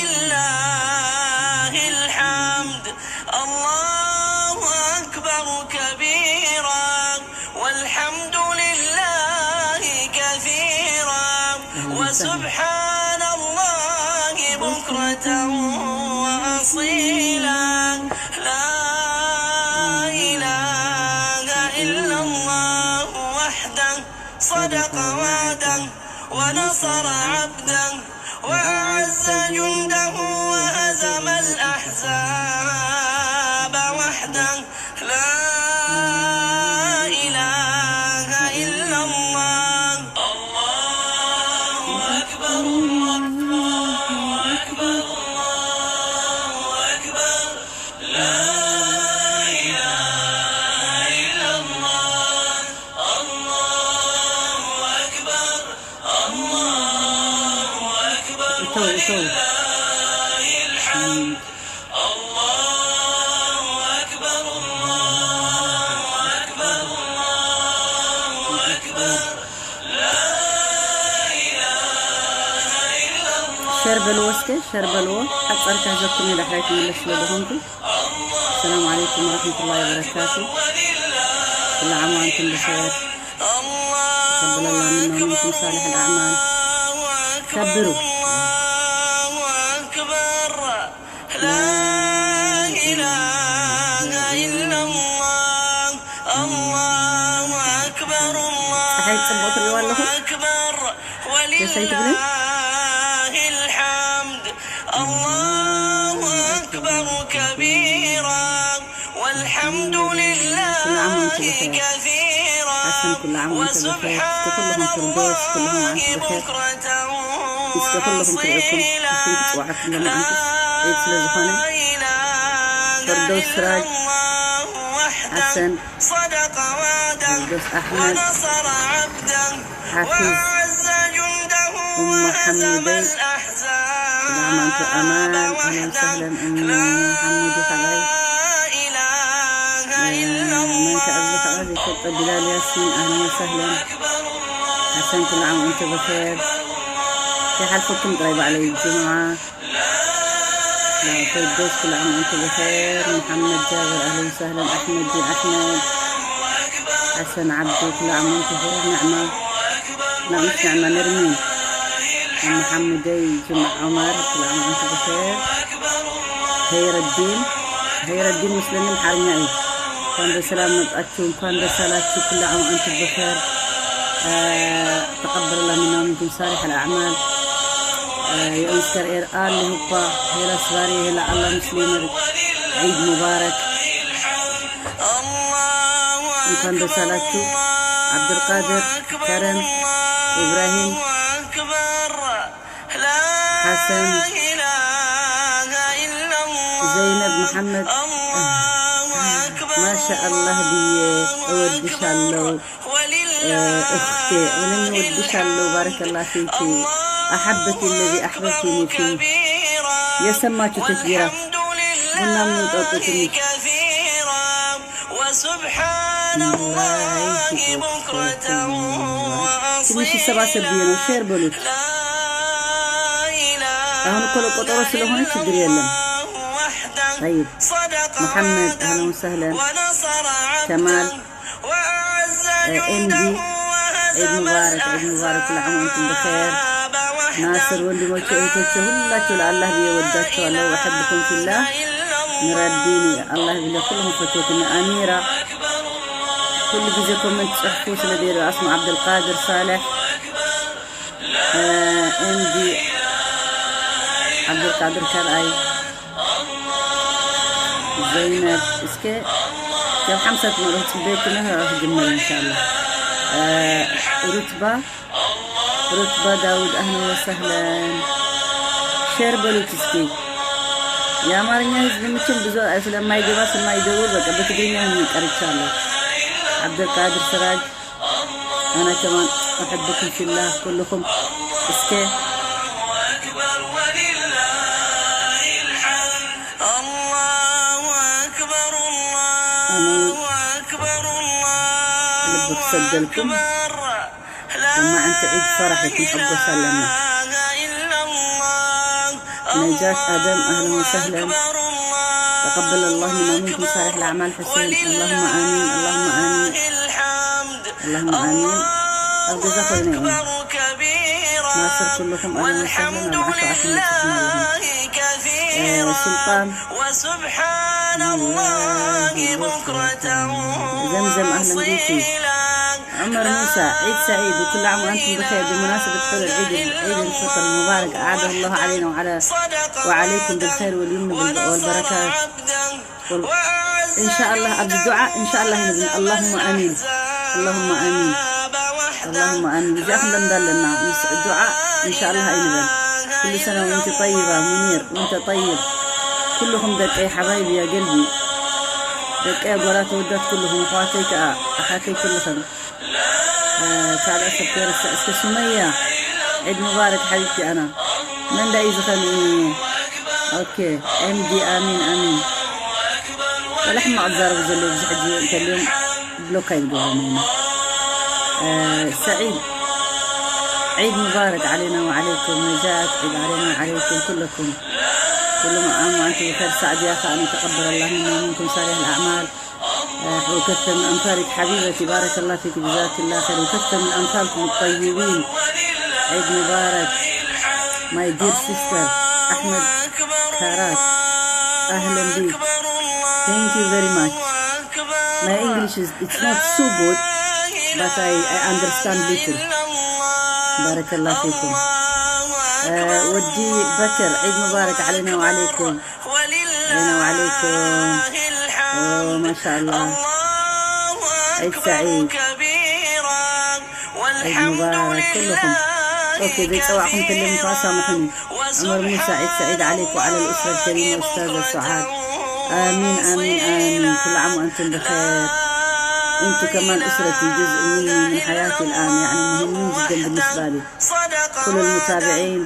لله الحمد. الله أكبر كبيرا، والحمد لله كثيرا، وسبحان الله بكرة وأصيلا. لا إله إلا الله وحده، صدق وعده، ونصر عبده، وأعز جنده، وهزم الأحزاب وحده. لا إله إلا الله. الله أكبر، الله أكبر، الله أكبر. لا إله إلا الله. الله أكبر، الله أكبر، እተው፣ እተው። ولله الحمد. الله أكبر، الله أكبر، الله أكبر. لا إله إلا الله. ሸር በልዎ እስከ፣ ሸር በልዎ። ሓጻር ካዘኩም ንዳሕራይ ትምለስ ስለ ዝኾንኩ። السلام عليكم ورحمة الله وبركاته. كل عام وأنتم بخير. تقبل الله منا ومنكم صالح الأعمال. كبروا. الله أكبر. لا إله إلا الله. الله أكبر. الله ፀሓይ ፅቡቅ ትሪእዋ ኣለኹ። أكبر. ደስ ኣይትብልን? ولله الحمد. الله أكبر كبيرا، والحمد لله كثيرا، وسبحان الله بكرة وأصيلا. እስከ ኩልኹም ክርእኩም፣ እስኩም ክፅዋዓኩም ሎማዓንቲ ዒድ ስለ ዝኾነ፣ ፈርዶስ ስራጅ፣ ሓሰን፣ ፈርዶስ ኣሕመድ፣ ሓፊዝ፣ ኡሙ ሓሚደይ፣ ብዛዕባ ኣማን፣ ኣህለን ወሰህለን ኡሙ ሓሚዱ ካልኣይ። መን ከ ኣብዚ ከዓ ዘይፈልጦ ቢላል ያሲን፣ ኣህለን ወሰህለን። ሓሰን ኩሉ ዓም ወንቱ ብኸይር። ከይሓልፈኩም ጥራይ በዓል ዒድ ጅምዓ። ፈርዶስ ኩሉ ዓም ወንቱ ብኸይር። መሓመድ ጃብር፣ ኣህለን ወሰህለን። ኣሕመድ ዲን ኣሕመድ። ሓሰን ዓብዱ ኩሉ ዓም ወንቱ ብኸይር። ንዕማ لا، مش نعمة، نرمين. أم حمودي، جمع عمر، كل عام وأنتم بخير. هير الدين، هير الدين مسلم الحرمائي. كان بسلام متأتشون، كان بسلاتشو، كل عام وأنتم بخير. آه، تقبل الله منا ومنكم صالح الأعمال. آه، يا أنسكر إير آل هوبا، هيلا سواري، هيلا الله مسلمين. عيد مبارك. እንኳን ደስ ኣላችሁ። ዓብዱልቃድር፣ ከረም፣ ኢብራሂም፣ ሓሰን፣ ዘይነብ፣ መሓመድ፣ ማሻ ኣላህ ብዬ እወድሻለሁ። እ፣ እኽቴ፣ እኔም እወድሻለሁ። ባረከላህ ፊኪ። أحبك الذي أحببتني فيه. የሰማችሁ ተክቢራ። ቡና ምን ጠጡ ትንሽ። وسبحان الله بكرة وأصيلا. ትንሽ ይሰባሰብ ብዬ ነው። ሼር በሉት። لا إله አሁን እኮ ለቆጠሮ ስለሆነ ችግር የለም። إلا الله وحده. طيب. صدق محمد، أهلا وعده وسهلا. ونصر عبده. كمال. وأعز آه، جنده إندي. وهزم عيد مبارك، عيد مبارك، كل عام وأنتم بخير. الأحزاب وحده. ናስር፣ ወንድሞቼ፣ እህቶቼ፣ ሁላችሁ ለአላህ ብዬ ወዳችኋለሁ። أحبكم في الله. ኑረዲን፣ ኣላህ ብለ ኩልኹም ፈትወኩም። ኣሚራ፣ ኩሉ ግዜ ኮመንት ጽሕፉ ስለ ደይሩ፣ ኣስማ ዓብደልቃድር ሳልሕ፣ እ፣ ኤምዲ ዓብደልቃድር ካልኣይ፣ ዘይነብ፣ እስከ ካብ ሓምሳ ትመርሑ ጽበየኩም፣ ክጅምር ኢንሻኣላህ። እ፣ ሩትባ ሩትባ ዳውድ፣ ኣህለን ወሰህለን። ሼር በሉት እስኪ። የአማርኛ ህዝብ መቼም ብዙ ስለማይገባ ስለማይደውል በቃ በትግርኛ ሆኜ ቀርቻለሁ። ዓብደልቃድር ስራጅ፣ أنا كمان أحبكم في الله كلكم. እስከ الله أكبر ولله الحمد. الله أكبر، الله أكبر، الله ልቢ ክሰደልኩም። أكبر. ثم أنت عيد فرح يكون حقه سلمنا. لا إله إلا الله. نجاة آدم، أهلا وسهلا. تقبل الله منا ومنكم صالح الأعمال. حسين، اللهم آمين، اللهم آمين، اللهم آمين. ኣብ ገዛ ኮይነ እየ። ናስር፣ ኩልኹም ኣህለን ወሰህለን፣ ኣብ ዓሸውዓት ንበፅሕኩም ኣለኹም። እ፣ ሱልጣን፣ ዘምዘም፣ ኣህለን ቢኪ። عمر موسى، عيد سعيد وكل عام وأنتم بخير بمناسبة حلول عيد، عيد الفطر المبارك، أعاده الله علينا وعلى، وعليكم بالخير واليمن والب-، والبركات. وال-، إن شاء الله ኣብዚ ዱዓ إن شاء الله ይንብል። اللهم آمين، اللهم آمين، اللهم آمين። እዚኣ ክንለምዳ ኣለና። ምስ ዱዓ إن شاء الله ኣይንበል። كل سنة وأنت طيبة منير، وأنت طيب. ኩልኹም ደቀይ ሓባይብ እያ ገልቢ። ደቀይ ኣጓላት ወዳት ኩልኹም፣ ኣሕዋተይ ከኣ ኣሓተይ ኩልኽን። እ፣ ካልእ ሰብ ከይረስዕ እስከ። ሱመያ፣ ዒድ ሙባረክ ሓቢብቲ ኣና። መን ዳ እዩ ዝኸን? ኦኬ፣ ኤምዲ፣ ኣሚን፣ ኣሚን። ወላ ሕማቕ ዝዛረቡ ዘለዉ ብዙሕ ግዜ እንተልዮም ብሎክ ኣይንገብሮም ኢና። እ፣ ሰዒድ፣ ዒድ ሙባረክ ዓለይና ወዓለይኩም። ነጃት፣ ዒድ ዓለይና ወዓለይኩም ኩለኩም። ኩሉ ዓም ወአንቱም ብኸይር። ሳዕድያ ከኣ ተቀበለ ላሁ ሚና ወሚንኩም ሳሊሕ አልአዕማል። وكثر من أمثالك حبيبتي، بارك الله فيك، جزاك الله خير. وكثر من أمثالكم الطيبين. عيد مبارك. My dear sister أحمد كارات، أهلا بك. Thank you very much. My English is, it's not so good, but I, I understand little. بارك الله فيكم. آه، ودي بكر، عيد مبارك علينا وعليكم. علينا وعليكم. أوه، ما شاء الله. عيد سعيد. عيد مبارك كلكم. أوكي، زي سواء كنت اللي مفاسة محني. عمر موسى، عيد سعيد عليك وعلى الأسرة الكريمة أستاذة سعاد. آمين، آمين، آمين. كل عام وأنتم بخير. أنتم كمان أسرتي، جزء مني، من حياتي الآن، يعني مهمين جدًا بالنسبة لي. كل المتابعين،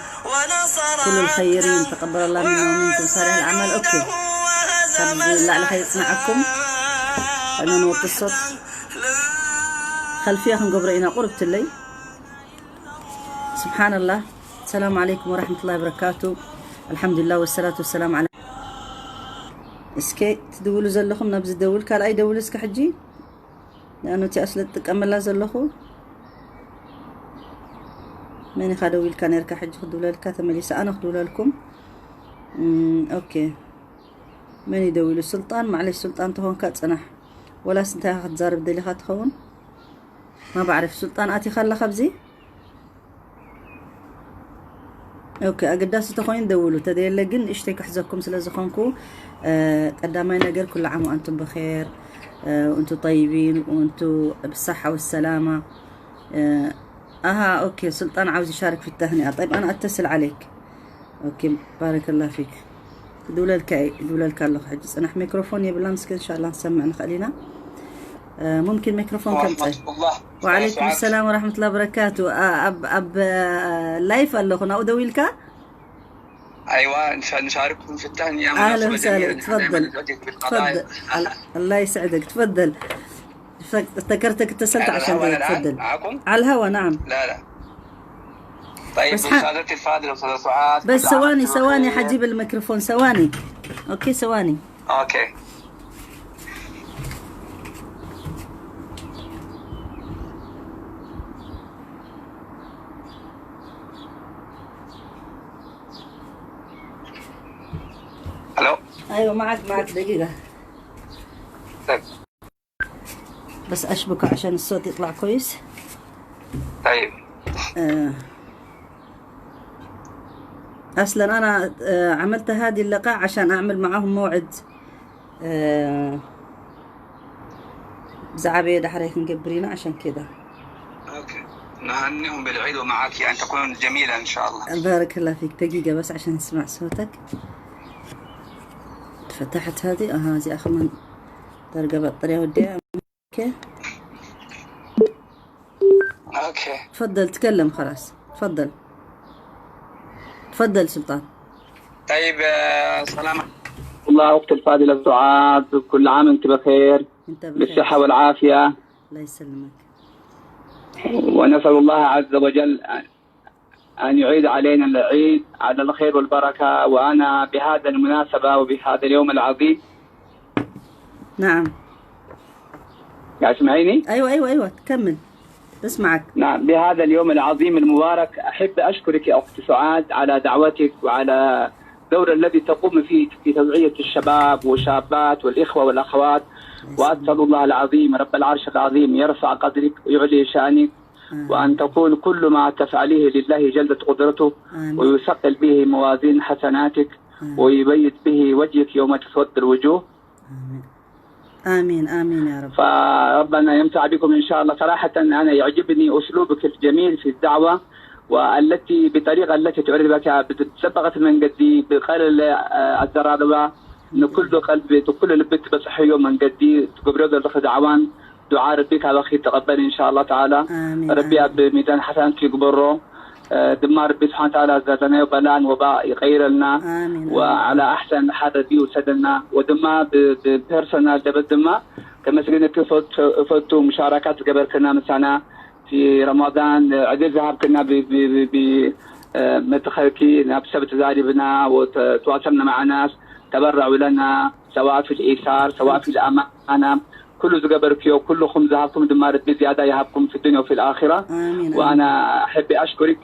كل الخيرين، تقبل الله منا ومنكم صالح الأعمال. أوكي. ካብ ላዕሊ ከይጽንዓኩም ኣነ ንወዲ ሶት ከልፍያ ክንገብሮ ኢና ቁርብትለይ። سبحان الله. السلام عليكم ورحمة الله وبركاته. الحمد لله والصلاة والسلام على እስከ ትድውሉ ዘለኹም ናብዚ ደውል ካልኣይ ደውል እስከ ሕጂ ንኣኑ እቲኣ ስለ ትጥቀመላ ዘለኹ መን ኢኻ ደዊልካ ነርካ ሕጂ ክድውለልካ ተመሊሰ ኣነ ክድውለልኩም። እም፣ ኦኬ። መን ይደውሉ? ሱልጣን፣ ማዕለሽ ሱልጣን ተኾንካ ጽናሕ። ወላስ እንታይ ኢኻ ክትዛረብ ደሊኻ ትኸውን? ما بعرف። ሱልጣን ኣቲኻ ኣለኻ ኣብዚ? ኦኬ፣ ኣገዳሲ ተኾይኑ ደውሉ። ተደየለ ግን ንእሽተይ ክሕዘኩም ስለ ዝኾንኩ፣ እ፣ ቀዳማይ ነገር ኩሉ ዓም ወኣንቱም ብኼር፣ እ፣ ወእንቱ ጠይቢን፣ ወእንቱ ብሳሓ ወሰላማ። እ፣ ኣሃ፣ ኦኬ፣ ሱልጣን ዓውዚ ሻርክ ፊ ተህኒኣ። ጠይብ፣ ኣነ ኣተስል ዓለይክ። ኦኬ፣ ባረከላ ፊክ። ክድውለልካ እየ፣ ክድውለልካ ኣለኹ ሕጂ። ጽናሕ፣ ሚክሮፎን የብላን። እስከ እንሻላ ክንሰምዕ ንኽእል ኢና። እ፣ ሙምኪን ሚክሮፎን ከምጸ። ወዓለይኩም ሰላም ወራሕመቱላሂ ወበረካቱ። ኣ-፣ ኣብ፣ ኣብ፣ እ፣ ላይፍ ኣለኹ፣ ናብኡ ደዊልካ? أيوة، نش-، نشارككم في التهنئة. أهلًا مناسبة وسهلًا، جميلة. تفضل. دائمًا نتوجه بالقضاية. تفضل. الله يسعدك، تفضل. فك-، افتكرتك اتصلت على عشان الهوا كذا، الآن تفضل. معكم؟ على الهوا، نعم. لا، لا. طيب، بس ح-، أستاذتي الفاضلة، أستاذة سعاد، بس كل عام ثواني، وأنتم ثواني، بخير. حجيب الميكروفون، ثواني. أوكي، ثواني. أوكي. ألو. أيوة، معك، معك، دقيقة. طيب. بس أشبكه عشان الصوت يطلع كويس. طيب. آه. أصلًا أنا، آه، عملت هذه اللقاء عشان أعمل معاهم موعد. آه، ብዛዕባ ዳሕረይ ክንገብር ኢና عشان كده. أوكي. نهنئهم بالعيد ومعك أن تكون جميلة إن شاء الله. بارك الله فيك. دقيقة بس عشان نسمع صوتك. فتحت هذه، أها، هذه آخر من درجة بطارية وديها. أوكي. أوكي. تفضل، تكلم خلاص. تفضل. تفضل سلطان. طيب، آه، سلام. الله أختي الفاضلة سعاد، كل عام أنت بخير. أنت بخير. بالصحة والعافية. الله يسلمك. ونسأل الله عز وجل أن يعيد علينا العيد على الخير والبركة. وأنا بهذا المناسبة وبهذا اليوم العظيم، نعم. قاعد تسمعيني؟ أيوة، أيوة، أيوة، كمل. بسمعك. نعم، بهذا اليوم العظيم المبارك أحب أشكرك يا أخت سعاد على دعوتك وعلى الدور الذي تقوم فيه في توعية الشباب والشابات والإخوة والأخوات. وأسأل الله العظيم رب العرش العظيم يرفع قدرك ويعلي شأنك، وأن تكون كل ما تفعليه لله جلت قدرته، آمين. ويثقل به موازين حسناتك، ويبيض به وجهك يوم تسود الوجوه. آمين. آمين، آمين يا رب. فربنا ينفع بكم إن شاء الله. صراحة أنا يعجبني أسلوبك الجميل في الدعوة، والتي بطريقة التي تعرض بها بتسبقت من قدي بقال الزرادوة نكل قلب، كل لبت بصحيو من قدي تقبرو ذلك دعوان دعاء ربي كابخي تقبل إن شاء الله تعالى. آمين، ربي آمين. أب ميزان حسنات يقبره. آه، ድማ ربي سبحانه وتعالى زادنا وبلان وباء يغير لنا آمين، آمين. وعلى أحسن حال ربي وسدنا ودما ب- ب- personal دبت ድማ كما سجن كفوت مشاركات قبل كنا مسانا في رمضان عدل ذهب كنا ب ب ب ب آه، متخلكي نفسه بتزاربنا وتواصلنا مع ناس تبرعوا لنا سواء في الإيثار سواء في الأمانة. كل ዝገበርክዮ ኩልኹም ዝሃብኩም ድማ ربي زيادة يهبكم في الدنيا وفي الآخرة. آمين، آمين. وأنا أحب أشكرك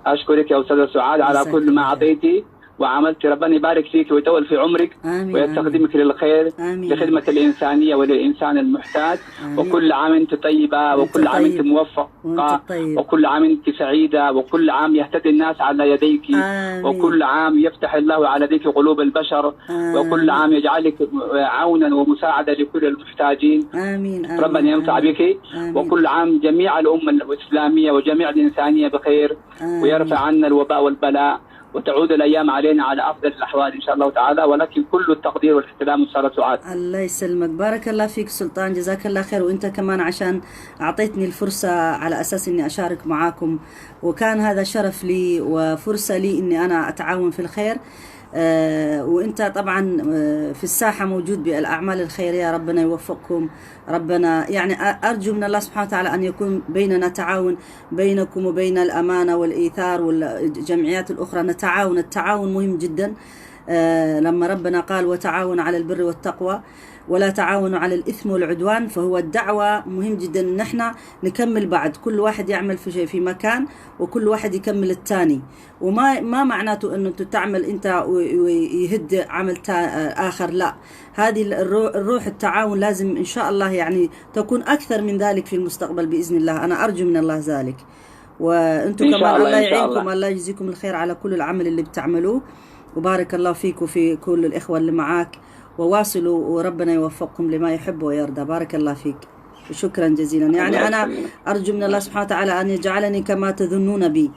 أشكرك يا أستاذة سعاد على جزاك كل ما الله خير. أعطيتي وعملتي. ربنا يبارك فيك ويطول في عمرك آمين، ويستخدمك للخير آمين. لخدمة الإنسانية وللإنسان المحتاج. آمين. وكل عام أنت طيبة وأنت وكل عام أنت طيب. موفقة وأنت طيب. وكل عام أنت سعيدة وكل عام يهتدي الناس على يديك. آمين. وكل عام يفتح الله على يديك قلوب البشر. آمين. وكل عام يجعلك عونا ومساعدة لكل المحتاجين. آمين، آمين، ربنا ينفع آمين. بك آمين. وكل عام جميع الأمة الإسلامية وجميع الإنسانية بخير. آمين. ويرفع عنا الوباء والبلاء وتعود الأيام علينا على أفضل الأحوال إن شاء الله تعالى. ولكن كل التقدير والاحترام أستاذة سعاد. الله يسلمك، بارك الله فيك سلطان، جزاك الله خير. وانت كمان عشان اعطيتني الفرصة على اساس اني اشارك معاكم، وكان هذا شرف لي وفرصة لي اني انا اتعاون في الخير. آه، وانت طبعا آه، في الساحة موجود بالاعمال الخيرية، ربنا يوفقكم. ربنا يعني أ- ارجو من الله سبحانه وتعالى ان يكون بيننا تعاون بينكم وبين الامانة والايثار والجمعيات الاخرى، نتعاون. التعاون مهم جدا. آه، لما ربنا قال وتعاونوا على البر والتقوى ولا تعاونوا على الإثم والعدوان، فهو الدعوة مهم جدا ان احنا نكمل بعض، كل واحد يعمل في شيء في مكان وكل واحد يكمل الثاني. وما ما معناته انه انت تعمل انت و- ويهد عمل تا- اخر، لا. هذه الرو- الروح التعاون لازم ان شاء الله يعني تكون اكثر من ذلك في المستقبل باذن الله، انا ارجو من الله ذلك. وانتم إن شاء كمان الله، الله إن شاء يعينكم، الله. الله يجزيكم الخير على كل العمل اللي بتعملوه، وبارك الله فيك وفي كل الاخوه اللي معاك، وواصلوا وربنا يوفقكم لما يحب ويرضى. بارك الله فيك وشكرا جزيلا. يعني الله انا يسلمك. ارجو من الله سبحانه وتعالى ان يجعلني كما تظنون بي،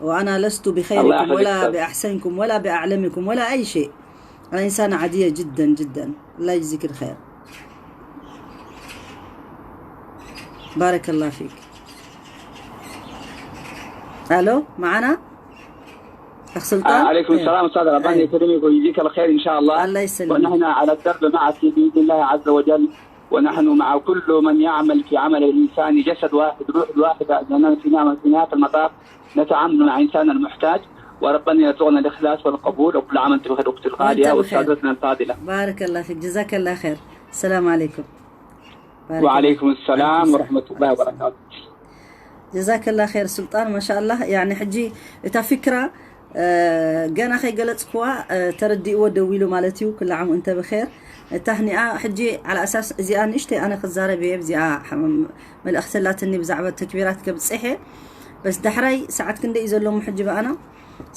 وانا لست الله بخيركم يحفظك ولا أستاذ. باحسنكم ولا باعلمكم ولا اي شيء. انا انسانه عاديه جدا جدا. الله يجزيك الخير. بارك الله فيك. الو، معنا اخ سلطان؟ آه، عليكم إيه. السلام أستاذ، ربنا أيوة. يكرمك ويجزيك الخير إن شاء الله. الله يسلمك. ونحن على الدرب معك بإذن الله عز وجل، ونحن مع كل من يعمل في عمل الإنسان جسد واحد روح واحد، لأننا في نهاية في نهاية المطاف نتعامل مع إنسان المحتاج، وربنا يرزقنا الإخلاص والقبول. وكل عام وأنت بخير أختي الغالية وأنت بخير. وأستاذتنا الفاضلة. بارك الله فيك، جزاك الله خير. السلام عليكم. بارك وعليكم الله. السلام عليكم ورحمة الله عليكم السلام. وبركاته. جزاك الله خير سلطان، ما شاء الله. يعني حجي እታ ፍክራ ገና ከይገለፅክዋ ተረዲእዎ ደው ኢሉ ማለት እዩ። ኩሉ ዓም እንተ ብኸይር። እታ ህኒኣ ሕጂ ዓላ ኣሳስ እዚኣ ንእሽተይ ኣነ ክዛረብ እየ ብዚኣ። መልእኽቲ ኣላትኒ ብዛዕባ ተክቢራት ከብፅሕ እየ። በስ ዳሕራይ ሰዓት ክንደይ እዩ ዘለሙ ሕጂ ብኣና?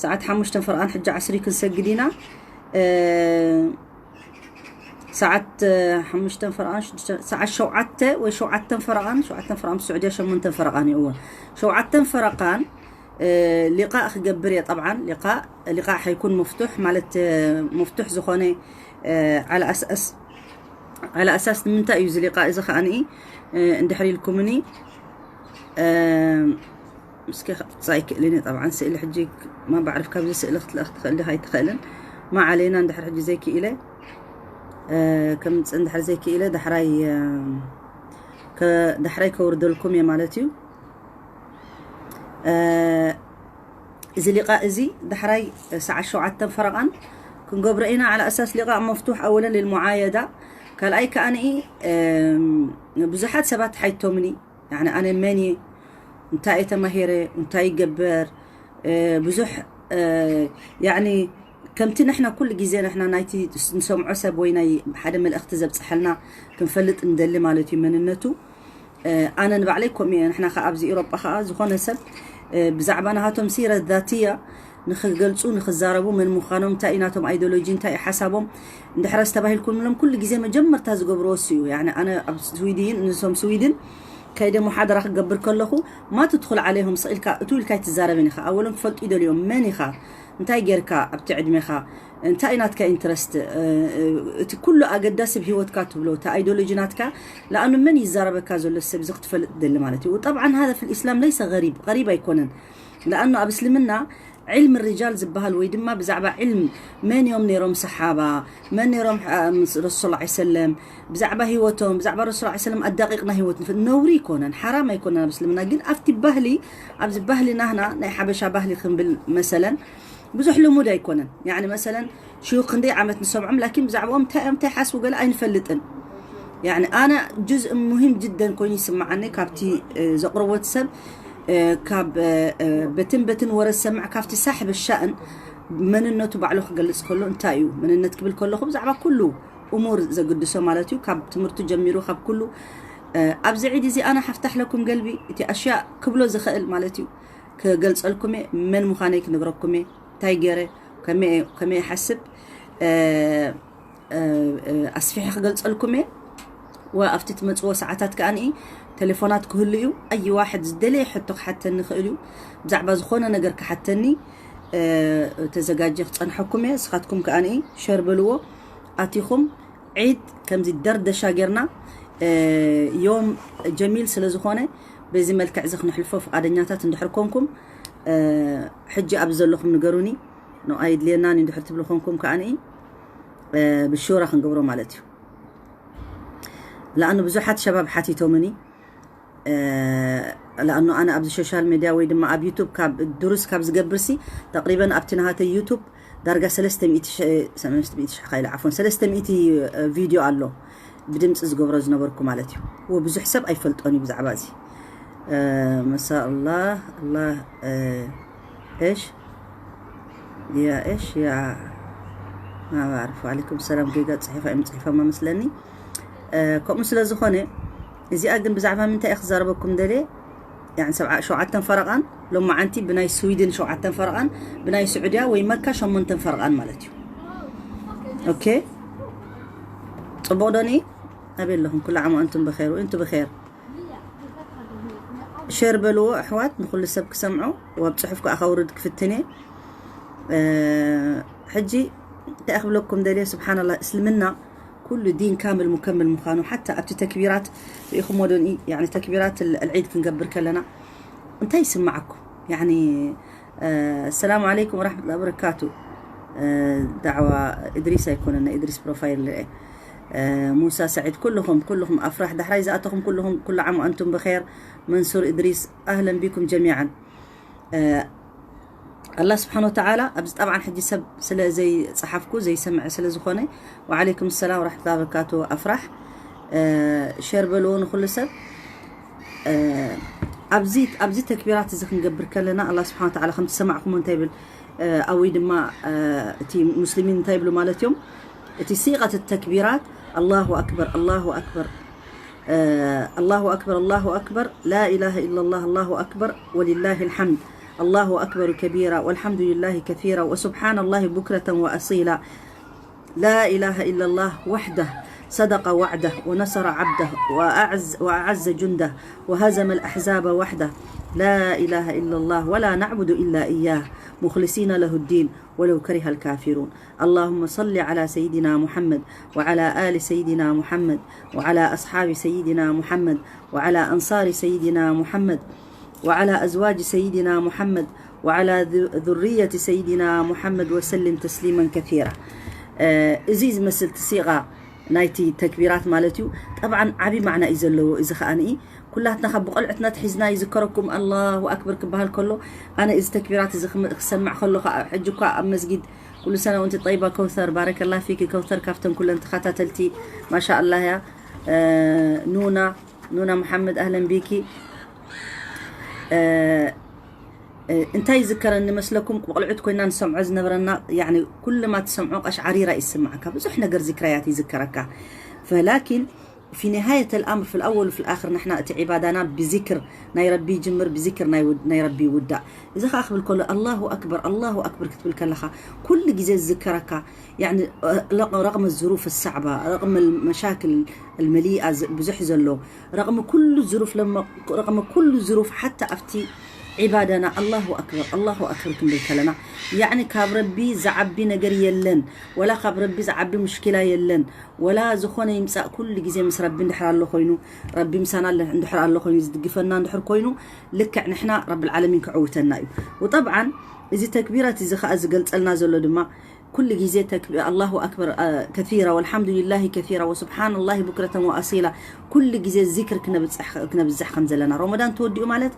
ሰዓት ሓሙሽተን ፈርቓን ሕጂ ዓስሪ ክንሰግድ ኢና። ሰዓት ሓሙሽተን ፈረቓን ሽዱሽተን ሰዓት ሸውዓተ ወይ ሸውዓተን ፈረቓን ሸውዓተን ፈረቓን ብስዑድያ ሸሞንተን ፈረቓን እዩ። እወ ሸውዓተን ፈረቓን ሊቃእ ክገብር እየ። ጠብዓን ሊቃእ ሊቃእ ሓይኩን መፍቱሕ ማለት መፍቱሕ ዝኾነ ዓላ ኣስኣስ ዓላ ኣሳስ ንምንታይ እዩ እዚ ሊቃእ እዚ ከዓኒ እንድሕር ኢልኩምኒ እስኪ ክቕጻ ኣይክእልን እየ። ጠብዓን ስእሊ ሕጂ ማ ባዕርፍ ካብዚ ስእሊ ክትልእኽ ትኽእል ዲኻ ኣይትኽእልን? ማ ዓለይና እንድሕር ሕጂ ዘይክኢለ ከምጽእ እንድሕር ዘይክኢለ ዳሕራይ ዳሕራይ ከውርደልኩም እየ ማለት እዩ። እዚ ሊቃእ እዚ ዳሕራይ ሰዓት ሸውዓተን ፈረቓን ክንገብሮ ኢና። على أساس ሊቃእ መፍቱሕ ኣወለን ልልሙዓየዳ፣ ካልኣይ ከኣ ንኢ ብዙሓት ሰባት ሓይቶምኒ፣ ያኒ ኣነ መን እየ፣ እንታይ እየ ተማሂረ፣ እንታይ ይገበር፣ ብዙሕ ያኒ ከምቲ ንሕና ኩሉ ግዜ ንሕና ናይቲ ንሰምዖ ሰብ ወይ ናይ ሓደ መልእኽቲ ዘብፅሐልና ክንፈልጥ እንደሊ ማለት እዩ መንነቱ። ኣነ ንባዕለይ ከምኡ እየ። ንሕና ከኣ ኣብዚ ኤውሮጳ ከኣ ዝኾነ ሰብ ብዛዕባ ናሃቶም ሲረት ዛትያ ንኽገልፁ ንኽዛረቡ መን ምዃኖም እንታይ እዩ ናቶም ኣይዲዮሎጂ እንታይ እዩ ሓሳቦም እንድሕረስ ተባሂልኩምሎም ኩሉ ግዜ መጀመርታ ዝገብርዎ እሱ እዩ። ያኒ ኣነ ኣብ ስዊድን ንሶም ስዊድን ከይደ ሙሓደራ ክገብር ከለኹ ማ ትድኹል ዓለይሆም ስቕ ኢልካ እቱ ኢልካ ኣይትዛረብን ኢኻ። ኣወሎም ክፈልጡ ይደልዮም መን ኢኻ እንታይ ጌርካ ኣብቲ ዕድሜኻ እንታይ ናትካ ኢንትረስት እቲ ኩሉ ኣገዳሲ ብሂወትካ ትብሎ እቲ ኣይዲዮሎጂ ናትካ ለኣኑ መን ይዛረበካ ዘሎ ሰብ እዚ ክትፈልጥ ደሊ ማለት እዩ። طبعا هذا في الإسلام ليس غريب غريب ኣይኮነን። ለኣኑ ኣብ እስልምና ዕልም ርጃል ዝበሃል ወይ ድማ ብዛዕባ ዕልም መን እዮም ነይሮም ሰሓባ መን ነይሮም ረሱል ላ ሰለም ብዛዕባ ህይወቶም ብዛዕባ ረሱል ላ ሰለም ኣዳቂቕና ህይወት ነውሪ ኣይኮነን ሓራም ኣይኮነን ኣብ እስልምና ግን ኣብቲ ባህሊ ኣብዚ ባህሊ ናህና ናይ ሓበሻ ባህሊ ክንብል መሰለን ብዙሕ ልሙድ ኣይኮነን። ያኒ መሰለን ሽዩኽ ክንደይ ዓመት ንሰምዖም ላኪን ብዛዕባኦም እንታይ እዮም እንታይ ሓስቡ ገለ ኣይንፈልጥን። ያኒ ኣነ ጁዝእ ሙሂም ጅደን ኮይኑ ይስምዓኒ ካብቲ ዘቕርቦት ሰብ ካብ በትን በትን ወረ ዝሰምዕ ካብቲ ሳሕብ ሻእን መንነቱ ባዕሉ ክገልጽ ከሎ እንታይ እዩ መንነት ክብል ከለኹ ብዛዕባ ኩሉ እሙር ዘግድሶ ማለት እዩ ካብ ትምህርቱ ጀሚሩ ካብ ኩሉ ኣብዚ ዒድ እዚ ኣነ ሓፍታሕ ለኩም ገልቢ እቲ ኣሽያ ክብሎ ዝኽእል ማለት እዩ ክገልጸልኩም እየ መን ምዃነይ ክነግረኩም እየ እንታይ ገይረ ከመይ እየ- ከመይ እየ ሓስብ እ፣ እ፣ እ፣ ኣስፊሐ ክገልጸልኩም እየ ወ ኣብቲ ትመፅዎ ሰዓታት ከኣ ንኢ ቴሌፎናት ክህሉ እዩ ኣይ ዋሕድ ዝደለየ ሕቶ ክሓተኒ ይኽእል እዩ ብዛዕባ ዝኾነ ነገር ክሓተኒ እ፣ ተዘጋጀ ክፀንሐኩም እየ ስኻትኩም ከኣ ንኢ ሸር በልዎ ኣቲኹም ዒድ ከምዚ ደርደሻ ጌርና ዮም ጀሚል ስለ ዝኾነ በዚ መልክዕ እዚ ክነሕልፎ ፍቓደኛታት እንድሕር ኮንኩም ሕጂ ኣብዚ ዘለኹም ንገሩኒ። ኖ ኣይድልየናን እንድሕር ትብሉ ኮንኩም ከኣ ብሹራ ክንገብሮ ማለት እዩ። ለኣኑ ብዙሓት ሸባብ ሓቲቶምኒ ለኣኑ ኣነ ኣብዚ ሶሻል ሚድያ ወይ ድማ ኣብ ዩቱብ ካብ ድሩስ ካብ ዝገብርሲ ተቅሪበን ኣብቲ ናሃተይ ዩቱብ ዳርጋ ሰለስተ ሚእቲ ሺሕ ሰለስተ ሚእቲ ሺሕ ካይለ ዓፎን ሰለስተ ሚእቲ ቪድዮ ኣሎ ብድምፂ ዝገብሮ ዝነበርኩ ማለት እዩ። ወብዙሕ ሰብ ኣይፈልጦን እዩ ብዛዕባ እዚ። መሳ ኣላህ ኣላህ እሽ ያ እሽ ያ ማባርፍ ዋዓለይኩም ሰላም ጌጋ ፅሒፋ እዮም ፅሒፎማ መስለኒ። ከምኡ ስለ ዝኾነ እዚኣ ግን ብዛዕባ ምንታይ እየ ክዛረበኩም ደልየ ሸውዓተን ፈረቓን ሎማዓንቲ ብናይ ስዊድን ሸውዓተን ፈረቓን ብናይ ስዑድያ ወይ መካ ሸሞንተን ፈረቓን ማለት እዩ። ኦኬ ፅቡቕ ዶኒ ኣበይ ኣለኹም ኩሉ ዓሞ ኣንቱም ብኸይር ወእንቱ ብኸይር ሸር በልዎ ኣሕዋት ንኩሉ ሰብ ክሰምዖ ወብ ፅሑፍ ከዓ ከውርድ ክፍትን እየ። ሕጂ እንታይ ክብለኩም ደልየ ስብሓንላ እስልምና ኩሉ ዲን ካምል ሙከምል ምዃኑ ሓታ ኣብቲ ተክቢራት ርኢኹሞ ዶ ተክቢራት ልዒድ ክንገብር ከለና እንታይ ይስማዓኩም السلام عليكم ورحمة الله وبركاته ዳዕዋ እድሪስ ኣይኮነን ናይ እድሪስ ፕሮፋይል ርአ ሙሳ ሰዒድ ኩልኹም ኩልኹም ኣፍራሕ ዳሕራይ ዝኣተኹም ኩልኹም ኩሉ ዓም ኣንቱም ብኸር መንሱር እድሪስ ኣህለን ቢኩም ጀሚዓን ኣላ ስብሓን ወተዓላ ኣብዚ ጠብዓን ሕጂ ሰብ ስለ ዘይፀሓፍኩ ዘይሰምዐ ስለ ዝኾነ ወዓለይኩም ሰላም ወራሕመቱላ በረካቱ ኣፍራሕ ሸር በልዎ ንኩሉ ሰብ ኣብዚ ኣብዚ ተክቢራት እዚ ክንገብር ከለና ኣላ ስብሓን ወተዓላ ከምቲ ሰማዕኩሞ እንታይ ይብል ኣወይ ድማ እቲ ሙስሊሚን እንታይ ይብሉ ማለት እዮም እቲ ሲቀት ተክቢራት ኣላሁ ኣክበር ኣላሁ ኣክበር ኣላሁ ኣክበር ኣላሁ ኣክበር لا إله إلا الله الله أكبر ولله الحمد الله أكبر كبيرا والحمد لله كثيرا وسبحان الله بكرة وأصيلا لا إله إلا الله وحده صدق وعده ونصر عبده وأعز, وأعز جنده وهزم الأحزاب وحده لا إله إلا الله ولا نعبد إلا إياه مخلصين له الدين ولو كره الكافرون اللهم صل على سيدنا محمد وعلى آل سيدنا محمد وعلى أصحاب سيدنا محمد وعلى أنصار سيدنا محمد وعلى أزواج سيدنا محمد وعلى ذرية سيدنا محمد وسلم تسليما كثيرا እዚ ዝመስል እቲ ሲቓ ናይቲ ተክቢራት ማለት እዩ። ጠብዓን ዓብዪ ማዕና እዩ ዘለዎ። እዚ ከኣ ንኢ ኩላትና ካብ ብቆልዕትና ትሒዝና ይዝከረኩም ኣላሁ ኣክበር ክበሃል ከሎ፣ ኣነ እዚ ተክቢራት እዚ ክም- ክሰምዕ ከሎ ከዓ፣ ሕጂ እኳ ኣብ መስጊድ ኩሉ ሰነ ወንቲ ጠይባ ከውተር፣ ባረከላ ፊኪ ከውተር፣ ካብተን ኩለን ተኸታተልቲ ማሻ ኣላህ እያ። ኑና ኑና መሓመድ ኣህለን ቢኪ። እንታይ ይዝከረኒ መስለኩም? ቆልዑት ኮይና ንሰምዖ ዝነበረና ኩልማ ትሰምዖ ቀሽዓሪራ ይስማዓካ፣ ብዙሕ ነገር ዝክራያት ይዝከረካ። ፈላኪን في نهاية الأمر في الأول وفي الآخر ንሕና እቲ ዒባዳና ብዚክር ናይ ረቢ ይጅምር፣ ብዚክር ናይ ረቢ ይውዳእ። እዚ ከዓ ክብል ከሎ ኣላሁ ኣክበር ኣላሁ ኣክበር ክትብል ከለኻ ኩሉ ግዜ ዝዝከረካ ረቕመ ዝሩፍ ሳዕባ ረቕመ መሻክል መሊኣ ብዙሕ ዘሎ ረቕሚ ኩሉ ዝሩፍ ለመ ረቕሚ ኩሉ ዝሩፍ ሓታ ኣብቲ ዒባዳና ኣላሁ ኣክበር ኣላሁ ኣክበር ክንብል ከለና ያዕኒ ካብ ረቢ ዝዓቢ ነገር የለን፣ ወላ ካብ ረቢ ዝዓቢ ሙሽኪላ የለን፣ ወላ ዝኾነ ይምፃእ ኩሉ ግዜ ምስ ረቢ እንድሕር ኣሎ ኮይኑ፣ ረቢ ምሳና እንድሕር ኣሎ ኮይኑ ዝድግፈና እንድሕር ኮይኑ ልክዕ ንሕና ረቢ ልዓለሚን ክዕውተና እዩ። ወጠብዓን እዚ ተክቢራት እዚ ከዓ ዝገልፀልና ዘሎ ድማ ኩሉ ግዜ ተክቢ ኣላሁ ኣክበር ከሲራ ወልሓምዱሊላሂ ከሲራ ወስብሓንላሂ ቡክረተን ወኣሲላ ኩሉ ግዜ ዚክር ክነብዝሕ ከም ዘለና። ረመዳን ተወዲኡ ማለት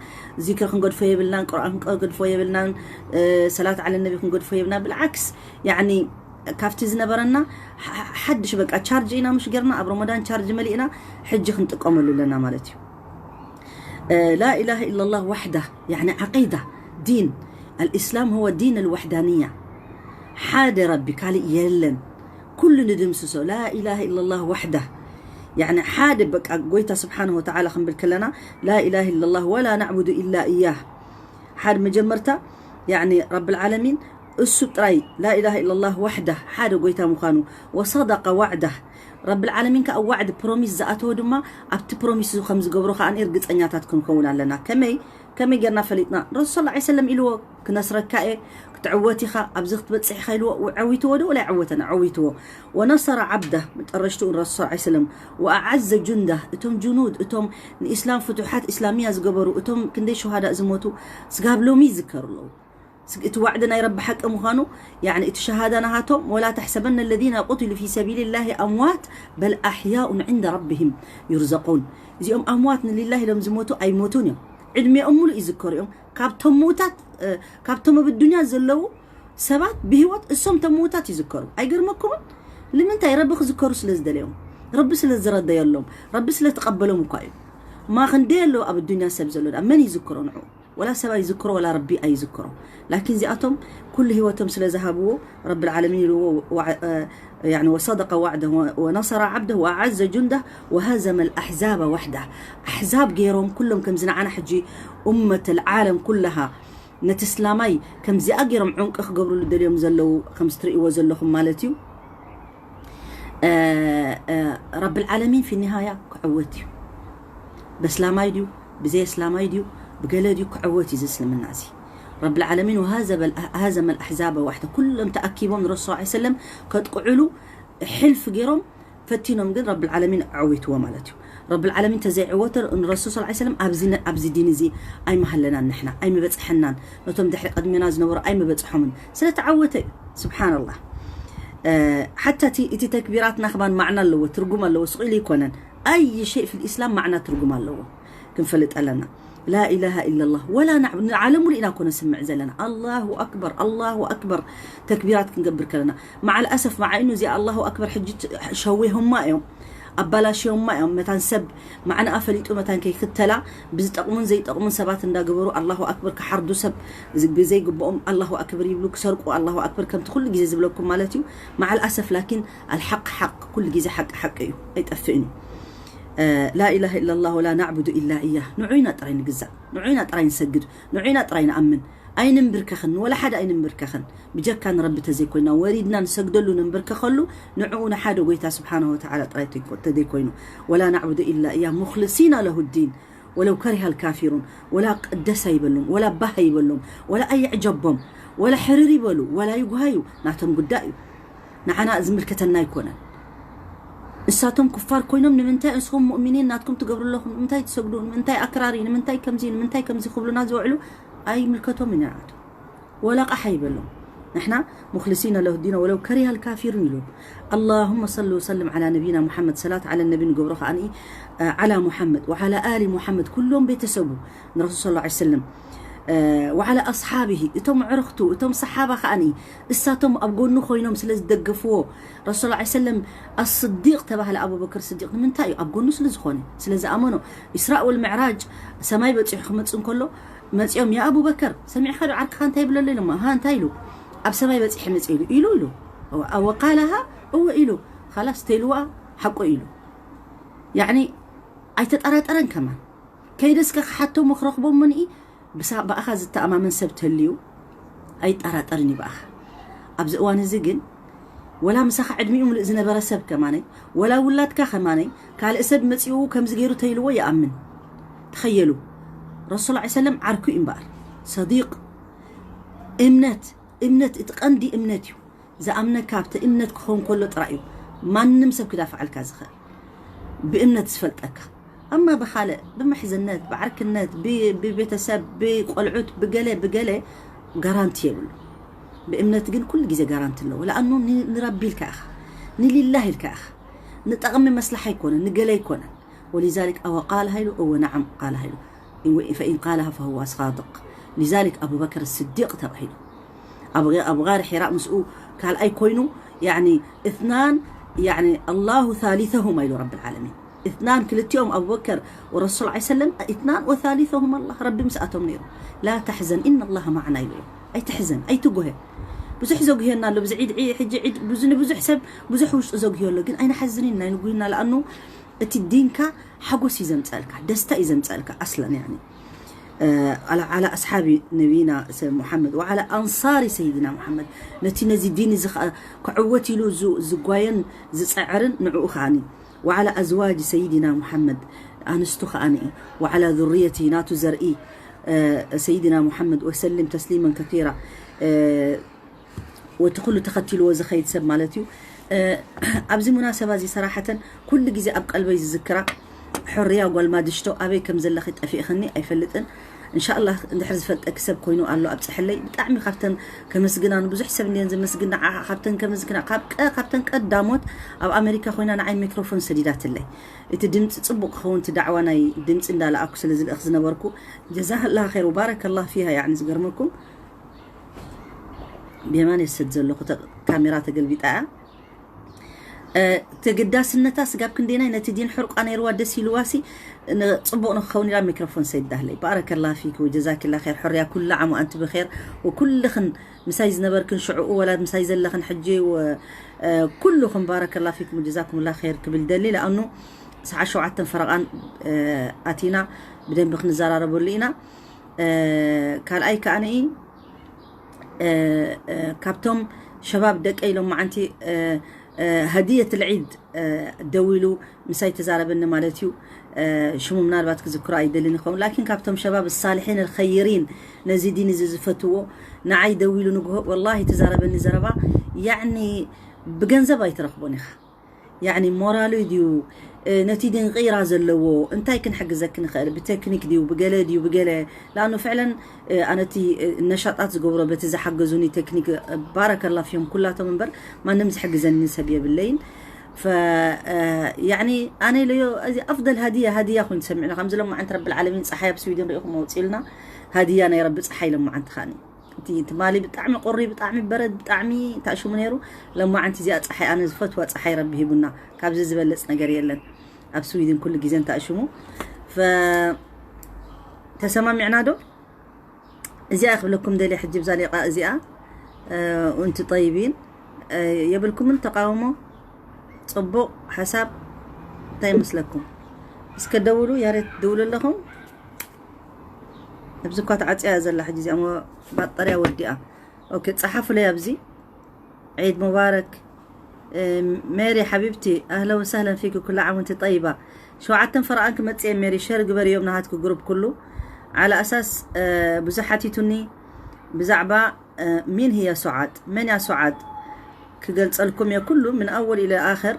ዚክር ክንገድፎ የብልናን፣ ቁርኣን ክንገድፎ የብልናን፣ ሰላት ዓለ ነቢ ክንገድፎ የብልና። ብልዓክስ ያኒ ካብቲ ዝነበረና ሓድሽ በቃ ቻርጅ ኢና ምሽ ገርና ኣብ ረመዳን ቻርጅ መሊእና ሕጂ ክንጥቀመሉ ኣለና ማለት እዩ። لا إله إلا الله وحده يعني عقيدة دين الإسلام هو دين الوحدانية ሓደ ረቢ ካልእ የለን ኩሉ ንድምስሶ لا إله إلا الله وحده يعني ሓደ በቃ ጎይታ ስብሓንሁ ወተዓላ ክንብል ከለና لا إله إلا الله ولا نعبد إلا إياه ሓደ መጀመርታ ያኒ ረብል ዓለሚን እሱ ጥራይ لا إله إلا الله وحده ሓደ ጎይታ ምዃኑ وصدق وعده ረብል ዓለሚን ከዓ ዋዕድ ፕሮሚስ ዝኣተወ ድማ ኣብቲ ፕሮሚስ ከም ዝገብሮ ከዓ እርግፀኛታት ክንኸውን ኣለና። ከመይ ከመይ ጌርና ፈሊጥና? ረሱል صلى الله عليه وسلم ኢልዎ ክነስረካ እየ ክትዕወት ኢኻ ኣብዚ ክትበፅሕ ኢኻ ኢልዎ። ዓዊትዎ ዶ ወላ ኣይዓወተን? ዓዊትዎ። ونصر عبده መጠረሽትኡ ረሱል صلى الله عليه وسلم وأعز جنده እቶም ጅኑድ እቶም ንኢስላም ፍቱሓት ኢስላሚያ ዝገበሩ እቶም ክንደይ ሸሃዳእ ዝሞቱ ስጋብ ሎሚ ይዝከሩ ኣለዉ። እቲ ዋዕዲ ናይ ረቢ ሓቂ ምዃኑ ያኒ እቲ ሸሃዳ ናሃቶም ولا تحسبن الذين قتلوا في سبيل الله أموات بل أحياء عند ربهم يرزقون እዚኦም ኣምዋት ንሊላህ ኢሎም ዝሞቱ ኣይሞቱን እዮም። ዕድሜኦም ሙሉእ ይዝከሩ እዮም። ካብቶም ምውታት ካብቶም ኣብ ዱንያ ዘለዉ ሰባት ብህይወት እሶም ቶም ምውታት ይዝከሩ። ኣይገርመኩምን? ንምንታይ? ረቢ ክዝከሩ ስለ ዝደለዮም፣ ረቢ ስለ ዝረደየሎም፣ ረቢ ስለ ተቐበሎም እኳ እዩ። ማ ክንደይ ኣለዉ ኣብ ዱንያ ሰብ ዘሎ ዳ መን ይዝክሮ ንዑ? ወላ ሰብ ኣይዝክሮ ወላ ረቢ ኣይዝክሮ። ላኪን እዚኣቶም ኩሉ ህይወቶም ስለ ዝሃብዎ ረቢ ልዓለሚን ኢልዎ وصدق وعده ونصر عبده وأعز جنده وهزم الأحزاب وحده ኣሕዛብ ገይሮም ኩሎም ከምዚ ንዓና ሕጂ ኡመት ልዓለም ኩለሃ ነቲ እስላማይ ከምዚኣ ገይሮም ዑንቂ ክገብርሉ ደልዮም ዘለዉ ከምዚ ትርእይዎ ዘለኹም ማለት እዩ። ረብል ዓለሚን ፊ ኒሃያ ክዕወት እዩ። በስላማይ ድዩ ብዘይ እስላማይ ድዩ ብገለ ድዩ ክዕወት እዩ። እዚ እስልምና እዚ ረብል ዓለሚን ወሃዘመል ኣሕዛበ ዋሕደ ኩሎም ተኣኪቦም ንረሱል ስ ሰለም ከጥቅዕሉ ሕልፍ ገይሮም ፈቲኖም ግን ረብል ዓለሚን ኣዕዊትዎ ማለት እዩ። ረብል ዓለሚን ተዘይዕወተ ንረሱል ስ ሰለም ኣብዚ ዲን እዚ ኣይመሃለናን ንሕና ኣይመበፅሐናን ነቶም ድሕሪ ቅድሜና ዝነበሩ ኣይመበፅሖምን ስለተዓወተ እዩ። ስብሓንላህ ሓታ እቲ ተክቢራት ናኽባን ማዕና ኣለዎ ትርጉም ኣለዎ ስቕ ኢሉ ይኮነን። ኣይ ሸይ ፊ ልእስላም ማዕና ትርጉም ኣለዎ ክንፈልጥ ኣለና። لا إله إلا الله ولا نعبد ንዓለም ሙሉ ኢና ኮነ ስምዕ ዘለና ኣላሁ ኣክበር ኣላሁ ኣክበር ተክቢራት ክንገብር ከለና ማዓል ኣሰፍ መዓይኑ እዚኣ ኣላሁ ኣክበር ሕጂ ሸዊሆማ እዮም ኣባላሽዮማ እዮም መታን ሰብ ማዕንኣ ፈሊጡ መታን ከይክተላ ብዝጠቕሙን ዘይጠቕሙን ሰባት እንዳገበሩ ኣላሁ ኣክበር ክሓርዱ ሰብ ብዘይግብኦም ኣላሁ ኣክበር ይብሉ ክሰርቁ ኣላሁ ኣክበር ከምቲ ኩሉ ግዜ ዝብለኩም ማለት እዩ። ማዓል ኣሰፍ ላኪን ኣልሓቅ ሓቅ ኩሉ ግዜ ሓቂ ሓቂ እዩ ኣይጠፍእን እዩ። لا إله إلا الله ولا نعبد إلا إياه ንዑ ኢና ጥራይ ንግዛእ ንዑ ኢና ጥራይ ንሰግድ ንዑ ኢና ጥራይ ንኣምን ኣይንንብርከኽን ንወላ ሓደ ኣይንንብርከኽን ብጀካ ንረቢ ተዘይኮይና ወሪድና ንሰግደሉ ንንብርከኸሉ ንዕኡ ንሓደ ጎይታ ስብሓንሁ ወተዓላ ጥራይ ተዘይኮይኑ ولا نعبد إلا إياه مخلصين له الدين ولو كره الكافرون ወላ ደስ ኣይበሉም ወላ ባህ ኣይበሉም ወላ ኣይዕጀቦም ወላ ሕርር ይበሉ ወላ ይጉሃዩ ናቶም ጉዳይ እዩ። ንዓና ዝምልከተና ኣይኮነን። እሳቶም ኩፋር ኮይኖም ንምንታይ እስኹም ሙእሚኒን ናትኩም ትገብሩ ኣለኹም ንምንታይ ትሰግዱ ንምንታይ ኣክራሪ ንምንታይ ከምዚ ንምንታይ ከምዚ ክብሉና ዝውዕሉ ኣይምልከቶም እዩ ንዓቶም ወላ ቃሕ ኣይበሎም። ንሕና ሙኽልሲነ ለሁ ዲነ ወለው ከሪሃል ካፊሩን ኢሉ። ኣላሁመ ሰሊ ወሰልም ዓላ ነቢና ሙሓመድ። ሰላት ዓለ ነቢ ንገብሮ ከኣ ንኢ ዓላ ሙሓመድ ወዓላ ኣሊ ሙሓመድ፣ ኩሎም ቤተሰቡ ንረሱል ሰለላሁ ዐለይሂ ወሰለም፣ ወዓላ ኣስሓቢሂ፣ እቶም ዕርኽቱ፣ እቶም ሰሓባ ከኣ ንኢ እሳቶም ኣብ ጎኑ ኮይኖም ስለ ዝደገፍዎ፣ ረሱል ሰለላሁ ዐለይሂ ወሰለም ኣስዲቅ ተባህለ። ኣቡበክር ስዲቅ ንምንታይ እዩ? ኣብ ጎኑ ስለ ዝኾነ፣ ስለ ዝኣመኖ። ኢስራእ ወልምዕራጅ ሰማይ በፂሑ ክመፅእ እንከሎ መፂኦም፣ ያ ኣቡበከር፣ ሰሚዕካ ዶ ዓርክኻ እንታይ ይብለሉ ኢሎሞ? ሃ፣ እንታይ ኢሉ? ኣብ ሰማይ በፂሐ መፂእ ኢሉ ኢሉ ኢሉ። ወቃለሃ፣ እወ ኢሉ። ኻላስ ተይልዋ ሓቆ ኢሉ። ያዕኒ ኣይተጠራጠረን ከማን። ከይደስከ ክሓቶሞ ክረኽቦሞ ንኢ ብሳ-፣ ብኣኻ ዝተኣማመን ሰብ ተልዩ ኣይጠራጠርን እዩ ብኣኻ። ኣብዚ እዋን እዚ ግን ወላ ምሳኻ ዕድሚኡ ምሉእ ዝነበረ ሰብ ከማነይ፣ ወላ ውላድካ ከማነይ፣ ካልእ ሰብ መጺኡ ከምዚ ገይሩ ተይልዎ ይኣምን። ተኸየሉ። ረሱል ሰለላሁ ዐለይሂ ወሰለም ዓርኩ እዩ እምበኣር። ሰዲቅ፣ እምነት፣ እምነት፣ እቲ ቀንዲ እምነት እዩ። ዝኣምነካ ኣብቲ እምነት ክኸውን ከሎ ጥራይ እዩ ማንም ሰብ ክዳፍዓልካ ዝኽእል። ብእምነት ዝፈልጠካ። ኣማ ብኻልእ፣ ብምሕዝነት፣ ብዓርክነት፣ ብ-፣ ብቤተሰብ፣ ብቆልዑት፣ ብገለ፣ ብገለ ጋራንቲ የብሉ። ብእምነት ግን ኩሉ ግዜ ጋራንቲ ኣለዎ። ለኣኑ ን-፣ ንረቢ ኢልካ ኢኻ። ንሊላህ ኢልካ ኢኻ። ንጠቕሚ መስላሓ ኣይኮነን፣ ንገለ ኣይኮነን። ወሊዛሊክ ኣወ ቃል ሃይሉ፣ እወ ነዓም ቃል ሃይሉ። እወ፣ ፈኢን ቃልሃ ፈሁወ ሳድቅ። ሊዛሊክ ኣቡበከር ስዲቅ ተባሂሉ። ኣብ፣ ኣብ ጋር ሒራ ምስኡ ካልኣይ ኮይኑ፣ ያዕኒ፣ እትናን፣ ያዕኒ፣ ኣላሁ ታሊተሁማ ኢሉ ረብል ዓለሚን። እትናን፣ ክልቲኦም ኣቡበከር ወረሱል ዐለይሂ ሰለም፣ እትናን ወታሊተሁማ ኣላህ፣ ረቢ ምስኣቶም ነይሩ። ላ ተሕዘን፣ ኢነ ኣላህ ማዕና ኢሉ። ኣይትሕዘን፣ ኣይትጉሀ። ብዙሕ ዘጉህየና ኣሎ፣ ብዚ ዒድ፣ ዒ-፣ ሕጂ ዒድ፣ ብዙ፣ ንብዙሕ ሰብ ብዙሕ ውሽጡ ዘጉህዮ ኣሎ፣ ግን ኣይንሓዝን ኢና፣ ኣይንጉህና፣ ለኣኑ እቲ ዲንካ ሓጎስ እዩ ዘምፀእልካ፣ ደስታ እዩ ዘምፀእልካ። ኣስለን፣ ያኒ፣ እ፣ ዓላ፣ ዓላ ኣስሓቢ ነቢና ሰ-፣ ሙሓመድ ወዓላ ኣንሳሪ ሰይድና ሙሓመድ፣ ነቲ ነዚ ዲን እዚ ኸዓ ክዕወት ኢሉ ዝ-፣ ዝጓየን ዝፀዕርን ንዕኡ ከዓኒ፣ ወዓላ ኣዝዋጅ ሰይድና ሙሓመድ፣ ኣንስቱ ከዓኒ፣ ወዓላ ዙርየቲ፣ ናቱ ዘርኢ፣ እ፣ ሰይድና ሙሓመድ ወሰሊም ተስሊመን ከቲራ፣ እ፣ ወቲ ኩሉ ተኸቲልዎ ዝኸይድ ሰብ ማለት እዩ። እ፣ ኣብዚ ሙናሰባ እዚ ሰራሓተን ኩሉ ግዜ ኣብ ቀልበይ ዝዝክራ፣ ሕርያ ጓል ማድሽቶ፣ ኣበይ ከም ዘለኺ ጠፊእኽኒ ኣይፈልጥን። እንሻላህ እንድሕር ዝፈልጠኪ ሰብ ኮይኑ ኣሎ ኣብፅሐለይ። ብጣዕሚ ካብተን ከመስግና፣ ንብዙሕ ሰብ እንድየን ዘመስግን፣ ንዓኻ ካብተን ከመስግና፣ ካብ ቀ-፣ ካብተን ቀዳሞት ኣብ ኣሜሪካ ኮይና ንዓይ ሚክሮፎን ሰዲዳትለይ። እቲ ድምፂ ፅቡቅ ክኸውን፣ እቲ ዳዕዋ ናይ ድምፂ እንዳለኣኩ ስለ ዝልእኽ ዝነበርኩ፣ ጀዛሃላ ኸይር ወባረከላ ፊሃ። ያዕኒ ዝገርመኩም ብየማን የሰድ ዘለኹ ተ-፣ ካሜራ ተገልቢጣ እያ። እ፣ ተገዳስነታ ስጋብ ክንደይናይ ነቲ ዲን ሕርቋ ነይርዋ ደስ ኢልዋሲ ን-፣ ጽቡቕ ንክኸውን ኢላ ሚክሮፎን ሰይዳህለይ። ባረከላ ፊክ ወጀዛኪላ ኸይር። ሕርያ ኩላ ዓሙ ኣንቲ ብኸይር ወኩልኽን ምሳይ ዝነበርክን ሽዕኡ ወላ ምሳይ ዘለኽን ሕጂ ወ-፣ እ፣ ኩልኹም ባረከላ ፊኩም ወጀዛኩምላ ኸይር ክብል ደሊ። ለኣኑ ሰዓት ሸውዓተን ፈረቓን፣ እ፣ ኣቲና ብደንቢ ክንዘራረበሉ ኢና። እ፣ ካልኣይ ከኣ ንኢ እ፣ እ፣ ካብቶም ሸባብ ደቀይ ሎማዓንቲ፣ እ፣ እ፣ ሃዲየት ልዒድ፣ እ፣ ደዊሉ ምሳይ ተዛረበኒ ማለት እዩ። እ፣ ሽሙ ምናልባት ክዝክሮ ኣይደልን ይኸውን፣ ላኪን ካብቶም ሸባብ ሳልሒን ልኸይሪን ነዚ ዲን እዚ ዝፈትዎ ንዓይ ደዊሉ ንግሆ ወላሂ ተዛረበኒ ዘረባ፣ ያዕኒ ብገንዘብ ኣይትረኽቦን ኢኻ። ያዕኒ ሞራሉ ድዩ፣ እ፣ ነቲ ድንቂራ ዘለዎ እንታይ ክንሕግዘኪ ንኽእል? ብቴክኒክ ድዩ፣ ብገለ ድዩ፣ ብገለ? ለኣኑ ፍዕለን፣ እ፣ ኣነቲ፣ እ፣ ነሻጣት ዝገብሮ በቲ ዝሓገዙኒ ቴክኒክ፣ እ፣ ባረከላ ፊዮም ኩላቶም እምበር ማንም ዝሕግዘኒ ሰብ የብለይን። ፈ-፣ እ፣ ያዕኒ ኣነ ኢለዮ፣ እዚ ኣፍደል ሃዲያ፣ ሃዲያ ኮይኑ ተሰሚዕና። ከምዚ ሎማዓንቲ ረብል ዓለሚን ፀሓይ ኣብ ስዊድን ርኢኹም ኣውፅእልና። ሃዲያ ናይ ረቢ ፀሓይ ሎማዓንቲ ኻኒ። እቲ ትማሊ ብጣዕሚ ቁሪ፣ ብጣዕሚ በረድ፣ ብጣዕሚ ታእሽሙ ነይሩ። ለማዓንቲ እዚኣ ፀሓይ፣ ኣነ ዝፈትዋ ፀሓይ ረቢ ሂቡና። ካብዚ ዝበልፅ ነገር የለን። ኣብ ስዊድን ኩሉ ግዜ እንታእሽሙ። ፈ-፣ ተሰማሚዕና ዶ? እዚኣ ክብለኩም ደልየ ሕጂ ብዛ ሊቃ እዚኣ፣ እ፣ ወንቲ ጠይቢን፣ እ፣ የብልኩምን ተቃውሞ? ፅቡቕ ሓሳብ እንታይ ይመስለኩም? እስከ ደውሉ፣ ያሬት ትድውሉ ኣለኹም? ኣብዚ እኳ ተዓፅያ እያ ዘላ ሕጂ እዚኣ እሞ ባጠርያ ወዲኣ። ኦኬ፣ ፀሓፉለይ ኣብዚ። ዒድ ሙባረክ። እ፣ ሜሪ ሓቢብቲ፣ ኣህለን ወሰህለን ፊኪ፣ ኩሉ ዓም ወንቲ ጠይባ። ሸውዓተን ፈረቓን ክመፅእ እየ ሜሪ፣ ሸር ግበርዮም ናሃትኪ ግሩፕ ኩሉ። ዓላ ኣሳስ፣ እ፣ ብዙሕ ሓቲቱኒ ብዛዕባ፣ እ፣ ሚን ህያ ሱዓድ፣ መን እያ ሱዓድ? ክገልፀልኩም እየ ኩሉ ምን ኣወል ኢለ ኣኸር።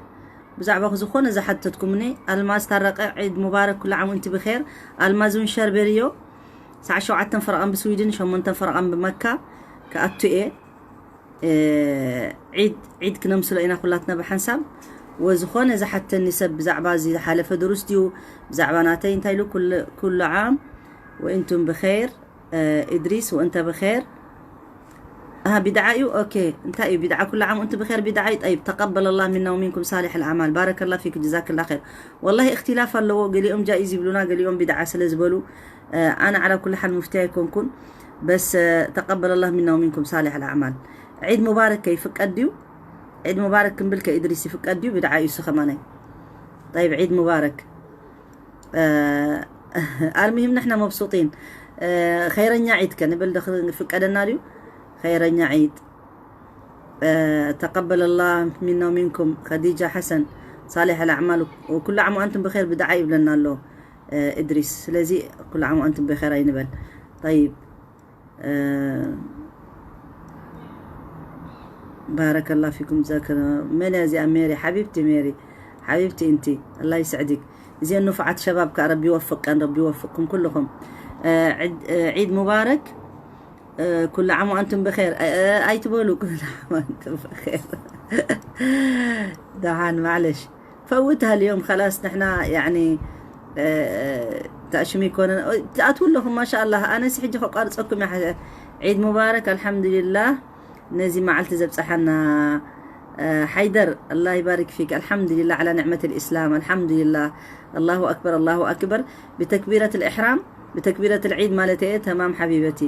ብዛዕባ ዝኾነ ዝሓተትኩምኒ፣ ኣልማዝ ታረቀ ዒድ ሙባረክ፣ ኩሉ ዓም ወንቲ ብኼር። ኣልማዝ እውን ሸር በልዮ። ሰዓት ሸውዓተን ፈረቓን ብስዊድን፣ ሸሞንተን ፈረቓን ብመካ ክኣቱ እየ። ዒድ ዒድ ክነምስሎ ኢና ኩላትና ብሓንሳብ። ወዝኾነ ዝሓተኒ ሰብ ብዛዕባ እዚ ዝሓለፈ ድሩስ ድዩ፣ ብዛዕባ ናተይ እንታይ ኢሉ፣ ኩሉ ዓም ወእንቱም ብኸይር። እድሪስ ወእንተ ብኸይር። ها بدعة እዩ። ኦኬ፣ እንታይ እዩ ቢድዓ? ኩሉ ዓም ወእንቱም ብኸይር ቢድዓ እዩ። ጠይብ፣ ተቀበለ ላህ ሚና ወሚንኩም ሳሊሕ ኣልኣዕማል። ባረከላ ፊክ፣ ጀዛክላ ኸይር። ወላሂ እክትላፍ ኣለዎ። ገሊኦም ጃኢዝ ይብሉና፣ ገሊኦም ቢድዓ ስለ ዝበሉ ኣነ ዓላ ኩሉ ሓል ሙፍቲ ኣይኮንኩን። በስ ተቀበለ ላህ ሚና ወሚንኩም ሳሊሕ ኣልኣዕማል። ዒድ ሙባረክ ከ ይፍቀድ ድዩ? ዒድ ሙባረክ ክንብል ከ እድሪስ ይፍቀድ ድዩ? ቢድዓ እዩ እሱ ከማነይ። ጠይብ፣ ዒድ ሙባረክ። المهم نحن مبسوطين. ኸይረኛ ዒድ ከ ንብል ዶ ፍቀደና ድዩ? ኸይረኛ ዒድ። تقبل الله منا ومنكم خديجة حسن صالح الأعمال. وكل عام وأنتم بخير ቢድዓ ይብለና ኣሎ እድሪስ። ስለዚ ኩሉ ዓም ወኣንቱም ብኸይር ኣይንበል። ጠይብ። ባረከላ ፊኩም። ዘክር መን እያ እዚኣ? ሜሪ ሓቢብቲ፣ ሜሪ ሓቢብቲ እንቲ ኣላ ይስዕድክ። እዚአን ንፉዓት ሸባብ ከኣ ረቢ ይወፍቀን፣ ረቢ ይወፍቅኩም ኩልኹም። ዒድ ሙባረክ። ኩሉ ዓም ወኣንቱም ብኸይር ኣይትበሉ። ኩሉ ዓም ወኣንቱም ብኸይር። ደሓን ማዕለሽ ፈውትሃል እዮም። ከላስ ንሕና ያኒ ተእሽሙ ይኮነን። ትኣትዉ ኣለኹም ማሻ ኣላህ። ኣነሲ ሕጂ ከቋርፀኩም እየ። ዒድ ሙባረክ ኣልሓምዱሊላህ። ነዚ መዓልቲ ዘብፀሓና ሓይደር ኣላህ ይባርክ ፊክ። ኣልሓምዱሊላህ ዓላ ኒዕመት ልእስላም ኣልሓምዱሊላህ። ኣላሁ ኣክበር ኣላሁ ኣክበር። ብተክቢረት ልእሕራም ብተክቢረት ልዒድ ማለት እየ። ተማም ሓቢበቲ።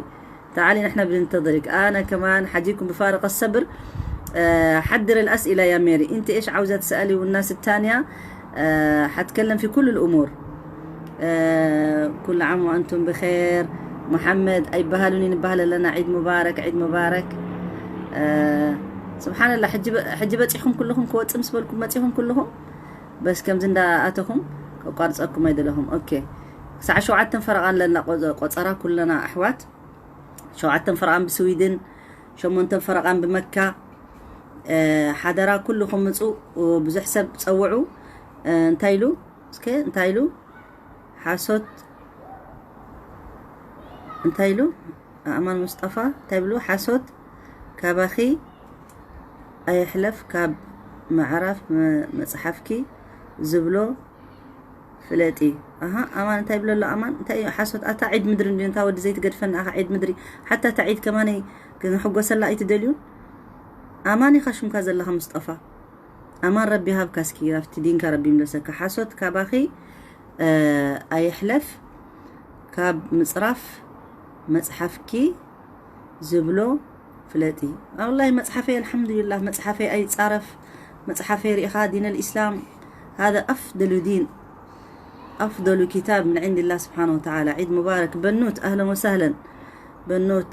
تعالي نحن بننتظرك. أنا كمان حجيكم بفارغ الصبر. حضر الأسئلة يا ميري. أنت إيش عاوزة تسألي والناس التانية؟ حتكلم في كل الأمور. كل عام وأنتم بخير. محمد أي بهالوني نبهل لنا عيد مبارك عيد مبارك. سبحان الله. حجب حجب تيهم كلهم كوت أمس بالكم ما تيهم كلهم. بس كم زندا أتهم كقارص أكم ما يدلهم. أوكي. ساعة شو عتن فرقان لنا قوت أرى كلنا أحوات. ሸውዓተን ፈረቓን ብስዊድን፣ ሸሞንተን ፈረቓን ብመካ። ሓደራ ኩልኹም ምፁ፣ ብዙሕ ሰብ ፀውዑ። እንታይ ኢሉ እስከ እንታይ ኢሉ ሓሶት እንታይ ኢሉ ኣማን ሙስጠፋ እንታይ ብሉ ሓሶት ካባኺ ኣይሕለፍ ካብ ምዕራፍ መፅሓፍኪ ዝብሎ ፍለጢ። ኣሃ ኣማን እንታይ ይብሎ ኣሎ ኣማን እንታይ እዩ ሓሶት ኣታ ዒድ ምድሪ እንዲ እንታ ወዲ ዘይትገድፈና ኣኻ ዒድ ምድሪ ሓታ እታ ዒድ ከማነይ ክንሕጎሰላ ኣይትደልዩን ኣማን ኢኻ ሽምካ ዘለኻ ምስጠፋ ኣማን ረቢ ሃብካ እስኪ ኣብቲ ዲንካ ረቢ ይምለሰካ ሓሶት ካባኺ ኣይሕለፍ ካብ ምፅራፍ መፅሓፍኪ ዝብሎ ፍለጢ። والله መፅሓፈይ ኣልሓምዱሊላህ መፅሓፈይ ኣይፃረፍ መፅሓፈይ ርኢኻ ዲን ልእስላም هذا أفضل دين أفضل كتاب من عند الله سبحانه وتعالى عيد مبارك بنوت أهلا وسهلا بنوت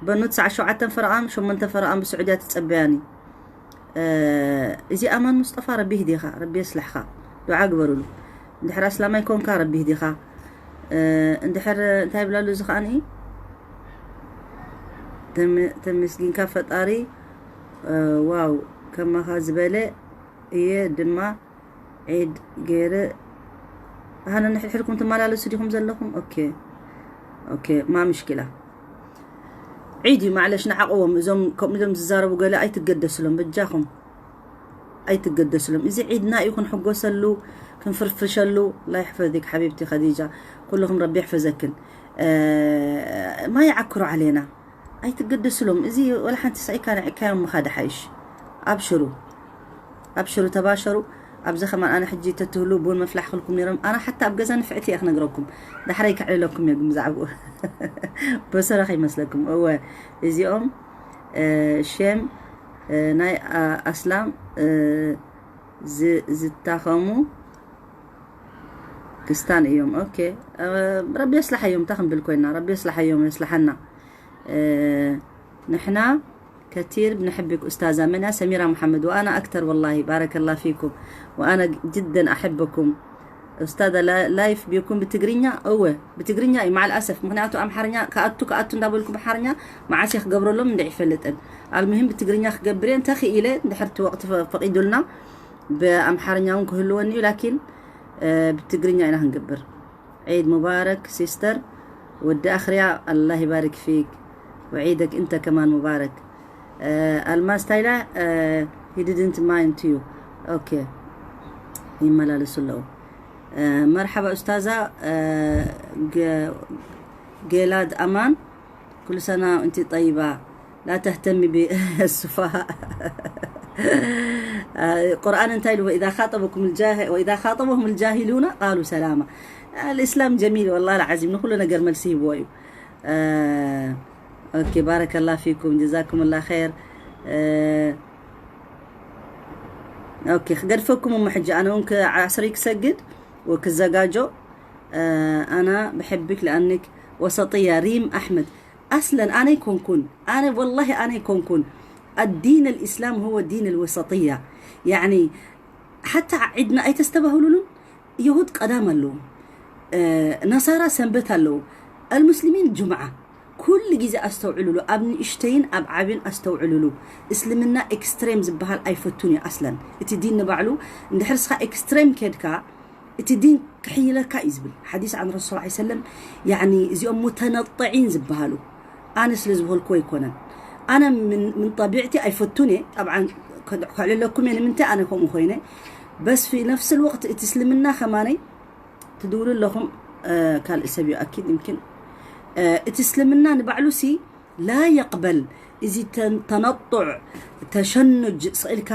بنوت ساعة ሸውዓተን ፈረቓን ሸሞንተ ፈረቓን ብስዑድያ ትፀበያኒ እዚ ኣማን ሙስጠፋ ረቢ ህዲኻ ረቢ የስልሕኻ ዱዓ ግበሩሉ እንድሕር ኣስላማይ ኮንካ ረቢ ህዲኻ እንድሕር እንታይ ይብላሉ እዚ ከዓኒ ተመስጊንካ ፈጣሪ ዋው ከማኻ ዝበለ እየ ድማ ዒድ ገይረ ሃነ ንሕድሕድኩም ትመላለሱ ዲኹም ዘለኹም ኦኬ ኦኬ ማ ምሽኪላ ዒድ እዩ ማዕለሽ ንዓቕዎም እዞም ከምኡ ኢሎም ዝዛረቡ ገለ ኣይትገደስሎም በጃኹም ኣይትገደስሎም እዚ ዒድና እዩ ክንሕጎሰሉ ክንፍርፍሸሉ لا يحفظك حبيبتي خديجة ኩልኹም ረቢ ይሕፈዘክን ما يعكروا علينا ኣይትገደስሎም እዚ ወላ ሓንቲ ስዒካ ንዕካዮም ምኻድ ሓይሽ ኣብሽሩ ኣብሽሩ ተባሸሩ ኣብዚ ከማን ኣነ ሕጂ ተትህሉ ቡን መፍላሕ ክልኩም ነይሮም ኣነ ሓታ ኣብ ገዛ ንፍዕቲ እየ ክነግረኩም ዳሕረይ ከዕልለኩም እየ ግን ብዛዕባኡ በሰረ ከይመስለኩም እወ እዚኦም ሼም ናይ ኣስላም ዝታኸሙ ክስታን እዮም ኦኬ ረቢ የስላሓዮም እንታይ ክንብል ኮይና ረቢ የስላሓዮም የስላሓና ንሕና كتير بنحبك أستاذة منى سميرة محمد وأنا أكتر والله بارك الله فيكم وأنا جدا أحبكم أستاذة لايف بيكون بتقرينيا أوه بتقرينيا مع الأسف مخنياتو أمحرنيا كأتو كأتو ندابلكم بحرنيا مع سيخ قبرلهم ندعي فلتن المهم بتقرينيا خقبرين تخي إلي دحرت وقت فقيدولنا ብኣምሓርኛ እውን ክህልወኒ እዩ ላኪን ብትግርኛ ኢና ክንገብር ዒድ ሙባረክ ሲስተር ወዲ ኣኽርያ ኣላህ ይባርክ ፊክ وعيدك أنت كمان مبارك ኣልማዝ ታይላ፣ he didn't mind you. ኦኬ፣ ይመላለሱ ኣለዉ። መርሓባ ኡስታዛ፣ ጌላድ ኣማን። كل سنة وانت طيبة، لا تهتمي بالسفهاء. ቁርኣን እንታይ ኢሉ? وإذا خاطبكم الجاهل، وإذا خاطبهم الجاهلون قالوا سلاما. الإسلام جميل والله العظيم، ንኩሉ ነገር መልሲ ሂብዎ እዩ። ኦኬ፣ ባረከላ ፊኩም፣ ጀዛኩምላ ኸይር። ኦኬ፣ ክገድፈኩም እሞ ሕጂ ኣነ እውን ዓስሪ ክሰግድ ወክዘጋጆ። ኣና ብሕብክ ለኣንክ ወሰጥያ ሪም ኣሕመድ። ኣስለን ኣነ ኣይኮንኩን፣ ኣነ ወላሂ ኣነ ኣይኮንኩን። ኣዲን ልእስላም هو دين الوسطية. ያኒ ሓታ ዒድና ኣይተስተባህሉሉን። የሁድ ቀዳም ኣለዉ፣ ነሳራ ሰንበት ኣለዉ፣ ኣልሙስሊሚን ጅምዓ። ኩሉ ግዜ ኣስተውዕሉሉ፣ ኣብ ንእሽተይን ኣብ ዓብን ኣስተውዕሉሉ። እስልምና ኤክስትሬም ዝበሃል ኣይፈቱን እዩ ኣስለን። እቲ ዲን ንባዕሉ እንድሕር ስኻ ኤክስትሬም ከድካ እቲ ዲን ክሕይለካ እዩ ዝብል ሓዲስ عن رسول صلى الله عليه وسلم። ያኒ እዚኦም ሙተነጥዒን ዝበሃሉ ኣነ ስለ ዝበልኩ ኣይኮነን። ኣነ ምን ምን ጠቢዕቲ ኣይፈቱን እየ። ጠብዓን ከዕልለኩም እየ ንምንታይ ኣነ ከምኡ ኮይነ። በስ ፊ ነፍስ ልወቅት እቲ እስልምና ከማነይ ትድውሉ ኣለኹም። ካልእ ሰብ እዩ ኣኪድ ይምኪን። እቲ እስልምና ንባዕሉ ሲ ላ የቅበል እዚ ተን- ተነጡዕ ተሸኑጅ ስኢልካ፣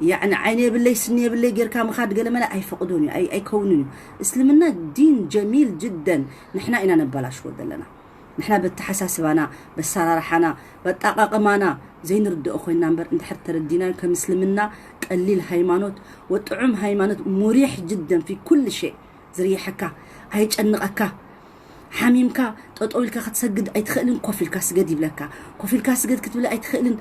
ያኒ ዓይነ የብለይ ስኒ የብለይ ጌርካ ምኻድ ገለመለ ኣይፈቅዶን እዩ፣ ኣይ- ኣይከውንን እዩ። እስልምና ዲን ጀሚል ጅደን። ንሕና ኢና ነበላሽዎ ዘለና። ንሕና በተሓሳስባና፣ በሰራርሓና፣ በጣቃቅማና ዘይንርድኦ ኮይና እምበር እንድሕር ተረዲናዮ ከም እስልምና ቀሊል ሃይማኖት ወጥዑም ሃይማኖት ሙሪሕ ጅደን ፊ ኩል ሸይ ዝርየሐካ ኣየጨንቐካ። ሓሚምካ ጠጠው ኢልካ ክትሰግድ ኣይትኽእልን፣ ኮፍ ኢልካ ስገድ ይብለካ። ኮፍ ኢልካ ስገድ ክትብል ኣይትኽእልን፣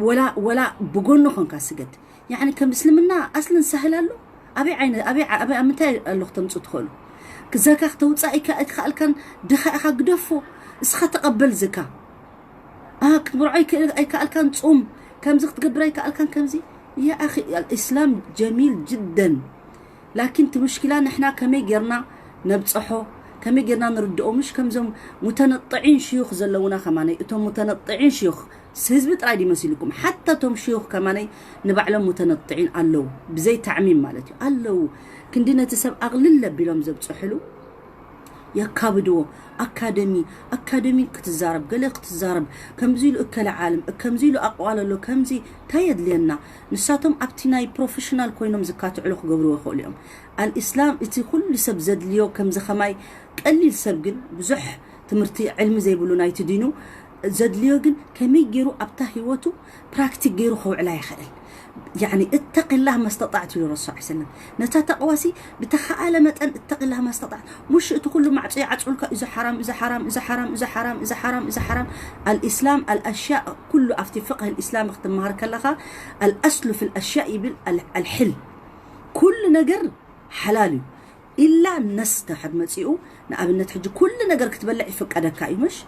ወላ ወላ ብጎኑ ኮንካ ስገድ። ያኒ ከም እስልምና ኣስልን ሳህል ኣሎ? ኣበይ ዓይነ ኣበይ ኣበይ ኣብ ምንታይ ኣሎ ክተምፁ ትኽእሉ? ክዛካ ክተውፃእ ኣይከኣልካን፣ ድኻ ኢኻ ግደፎ፣ እስኻ ተቐበል ዝካ። ኣህ ክትምርዖ ኣይከኣልካን፣ ፁም፣ ከምዚ ክትገብር ኣይከኣልካን። ከምዚ ያ ኣኺ ኣልእስላም ጀሚል ጅደን። ላኪን እቲ ሙሽኪላ ንሕና ከመይ ጌርና ነብፀሖ፣ ከመይ ጌርና ንርድኦ። ምሽ ከምዞም ሙተነጥዒን ሽዩኽ ዘለውና ከማነይ፣ እቶም ሙተነጥዒን ሽዩኽ ህዝቢ ጥራይ ድዩ መሲልኩም? ሓታ እቶም ሽዩኽ ከማነይ ንባዕሎም ሙተነጥዒን ኣለዉ፣ ብዘይ ታዕሚም ማለት እዩ ኣለዉ። ክንዲ ነቲ ሰብ ኣቕልል ኣቢሎም ዘብፅሕሉ የካብድዎ። ኣካደሚ ኣካደሚ ክትዛረብ፣ ገለ ክትዛረብ፣ ከምዚ ኢሉ እከለ ዓለም፣ ከምዚ ኢሉ ኣቕዋል ኣሎ፣ ከምዚ እንታይ የድልየና? ንሳቶም ኣብቲ ናይ ፕሮፌሽናል ኮይኖም ዝካትዕሉ ክገብርዎ ይኽእሉ እዮም። ኣልእስላም እቲ ኩሉ ሰብ ዘድልዮ ከምዚ ኸማይ ቀሊል ሰብ ግን ብዙሕ ትምህርቲ ዕልሚ ዘይብሉ ናይቲ ዲኑ ዘድልዮ ግን ከመይ ገይሩ ኣብታ ህይወቱ ፕራክቲክ ገይሩ ከውዕላ ይኽእል። ያኒ እተቂላህ መስተጣዕት ኢሉ ረሱ ስ ሰለም። ነታ ተቕዋሲ ብተኸኣለ መጠን እተቂላህ መስተጣዕት። ሙሽ እቲ ኩሉ ማዕጾ ይዓጽውልካ፣ እዚ ሓራም፣ እዚ ሓራም፣ እዚ ሓራም፣ እዚ ሓራም፣ እዚ ሓራም፣ እዚ ሓራም። ኣልእስላም ኣልኣሽያእ ኩሉ ኣብቲ ፍቅህ ልእስላም ክትመሃር ከለኻ ኣልኣስሉ ፊ ልኣሽያእ ይብል ኣል- ኣልሕል። ኩሉ ነገር ሓላል እዩ። ኢላ ነስ ተሕድ መጺኡ ንኣብነት ሕጂ ኩሉ ነገር ክትበልዕ ይፍቀደካ እዩ ምሽ?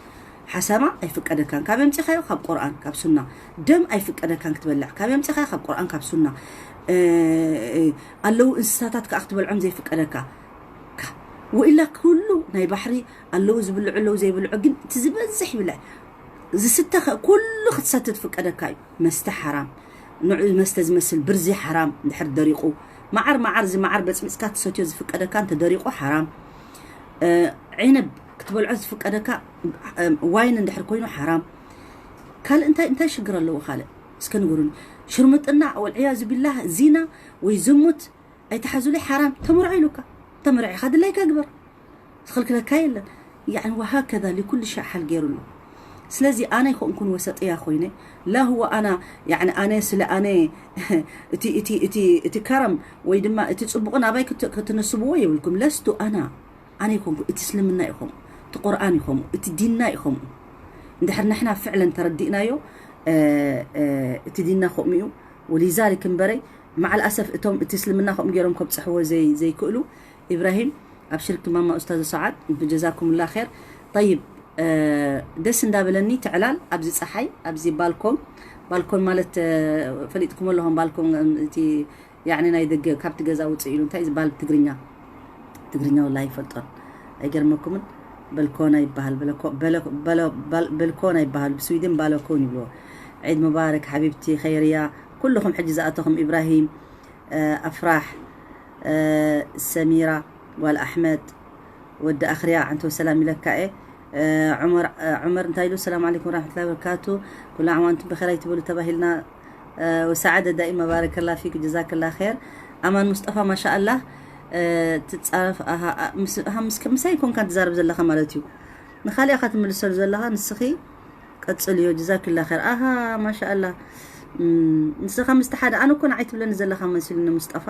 ሓሰማ ኣይፍቀደካን ካብ የምጺኻዮ ካብ ቁርኣን ካብ ሱና። ደም ኣይፍቀደካን ክትበልዕ ካብ የምጺኻዮ ካብ ቁርኣን ካብ ሱና። ኣለዉ እንስሳታት ከዓ ክትበልዖም ዘይፍቀደካ። ወኢላ ኩሉ ናይ ባሕሪ ኣለዉ ዝብልዑ ኣለዉ ዘይብልዑ ግን እቲ ዝበዝሕ ይብልዕ። ዝስተ ኩሉ ክትሰትት ፍቀደካ እዩ። መስተ ሓራም፣ ንዑ መስተ ዝመስል ብርዚ ሓራም እንድሕር ደሪቑ። መዓር መዓር እዚ መዓር በፅቢፅካ ትሰትዮ ዝፍቀደካ እንተ ደሪቑ ሓራም። ዒነብ ክትበልዖ ዝፍቀደካ ዋይን እንድሕር ኮይኑ ሓራም። ካልእ እንታይ እንታይ ሽግር ኣለዎ ካልእ እስከ ንገሩኒ። ሽርምጥና ወልዕያዙ ቢላህ ዚና ወይ ዝሙት ኣይትሓዙለይ ሓራም። ተመርዖ ኢሉካ ተመርዒኻ ድላይካ ግበር። ዝኽልክለካ የለን። ያኒ ወሃከዛ ሊኩል ሸይ ሓል ገይሩ ኣሎ። ስለዚ ኣነ ኣይኮንኩን ወሰጥያ ኮይነ ላ ሁወ ኣና ያኒ ኣነ ስለ ኣነ እቲ እቲ እቲ እቲ ከረም ወይ ድማ እቲ ጽቡቕ ናባይ ክት- ክትንስብዎ የብልኩም። ለስቱ ኣና ኣነ ይኮንኩ እቲ እስልምና ይኾም እቲ ቁርኣን ይኾም እቲ ዲንና ይኾም። እንድሕር ንሕና ፍዕለን ተረዲእናዮ እቲ ዲንና ከምኡ እዩ። ወሊዛሊክ እምበረይ ማዓል ኣሰፍ እቶም እቲ እስልምና ከምኡ ገይሮም ከብፅሕዎ ዘይ ዘይክእሉ ኢብራሂም ኣብሽርኪ ማማ ኡስታዝ ሰዓድ ብጀዛኩምላ ኸይር። ጠይብ ደስ እንዳበለኒ ትዕላል ኣብዚ ፀሓይ ኣብዚ ባልኮን ባልኮን ማለት ፈሊጥኩም ኣለኹም ባልኮን እቲ ያኒ ናይ ደገ ካብቲ ገዛ ውፅእ ኢሉ እንታይ ዝበሃል ትግርኛ ትግርኛ ወላ ይፈልጦን ኣይገርመኩምን። በልኮና ይበሃል። በለኮ-፣ በለ-፣ በለ-፣ በል-፣ በልኮና ይበሃል። ብስዊድን ባለኮን ይብልዎ። ዒድ ሙባረክ ሓቢብቲ ኸይርያ። ኩልኹም ሕጂ ዝኣተኹም፣ ኢብራሂም፣ እ፣ ኣፍራሕ፣ እ፣ ሰሚራ፣ ጓል ኣሕመድ፣ ወዲ ኣኽርያ፣ ዓንቶ ሰላም ኢለካ እየ። እ፣ ዑመር፣ እ፣ ዑመር እንታይ ኢሉ? ሰላም ዓለይኩም ወራሕመቱላሂ ወበረካቱ። ኩሉ ዓም ወኣንቱም ብኸይር ኣይትበሉ ተባሂልና። እ፣ ወሰዓደ ዳኢማ ባረከላ ፊክ ጀዛከላ ኸይር። ኣማን ሙስጠፋ ማሻኣላህ። እ፣ ትጻረፍ፣ ኣሃ፣ ኣ፣ ምስ፣ ኣሃ፣ ምስ፣ ምሳይ ኮንካ ትዛረብ ዘለኻ ማለት እዩ። ንኻሊእ ኢኻ ትምልሰሉ ዘለኻ ንስኺ። ቀጽልዮ፣ ጀዛኪላ ኸይር። ኣሃ፣ ማሻኣላ። እም፣ ንስኻ ምስቲ ሓደ፣ ኣነ እኮ ንዓይ ትብለኒ ዘለኻ መሲሉኒ፣ ሙስጠፋ።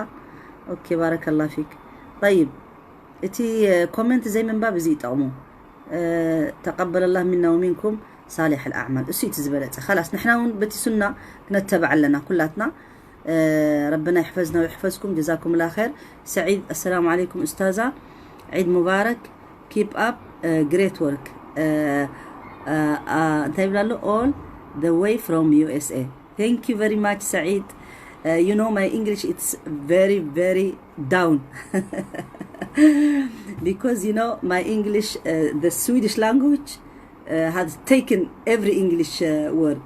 ኦኬ፣ ባረከላ ፊክ። ጠይብ፣ እቲ፣ እ፣ ኮመንት ዘይምንባብ እዚ ይጠቕሙ። እ፣ ተቀበለላህ ሚና ወሚንኩም ሳሊሕ ኣልኣዕማል። እሱ እቲ ዝበለጸ። ኸላስ፣ ንሕና እውን በቲ ሱና ክነተብዕ ኣለና፣ ኩላትና። እ፣ ረብና ይሕፈዝና ወይሕፈዝኩም። ጀዛኩምላ ኸይር። ሰዒድ፣ ኣሰላሙ ዓለይኩም ኡስታዛ። ዒድ ሙባረክ። Keep up, uh, great work. Uh, uh, uh, እንታይ ይብላ ኣሎ? All the way from U S A. Thank you very much, Saeed. Uh, you know, my English, it's very, very down. Because, you know, my English, uh, the Swedish language, uh, has taken every English, uh, word.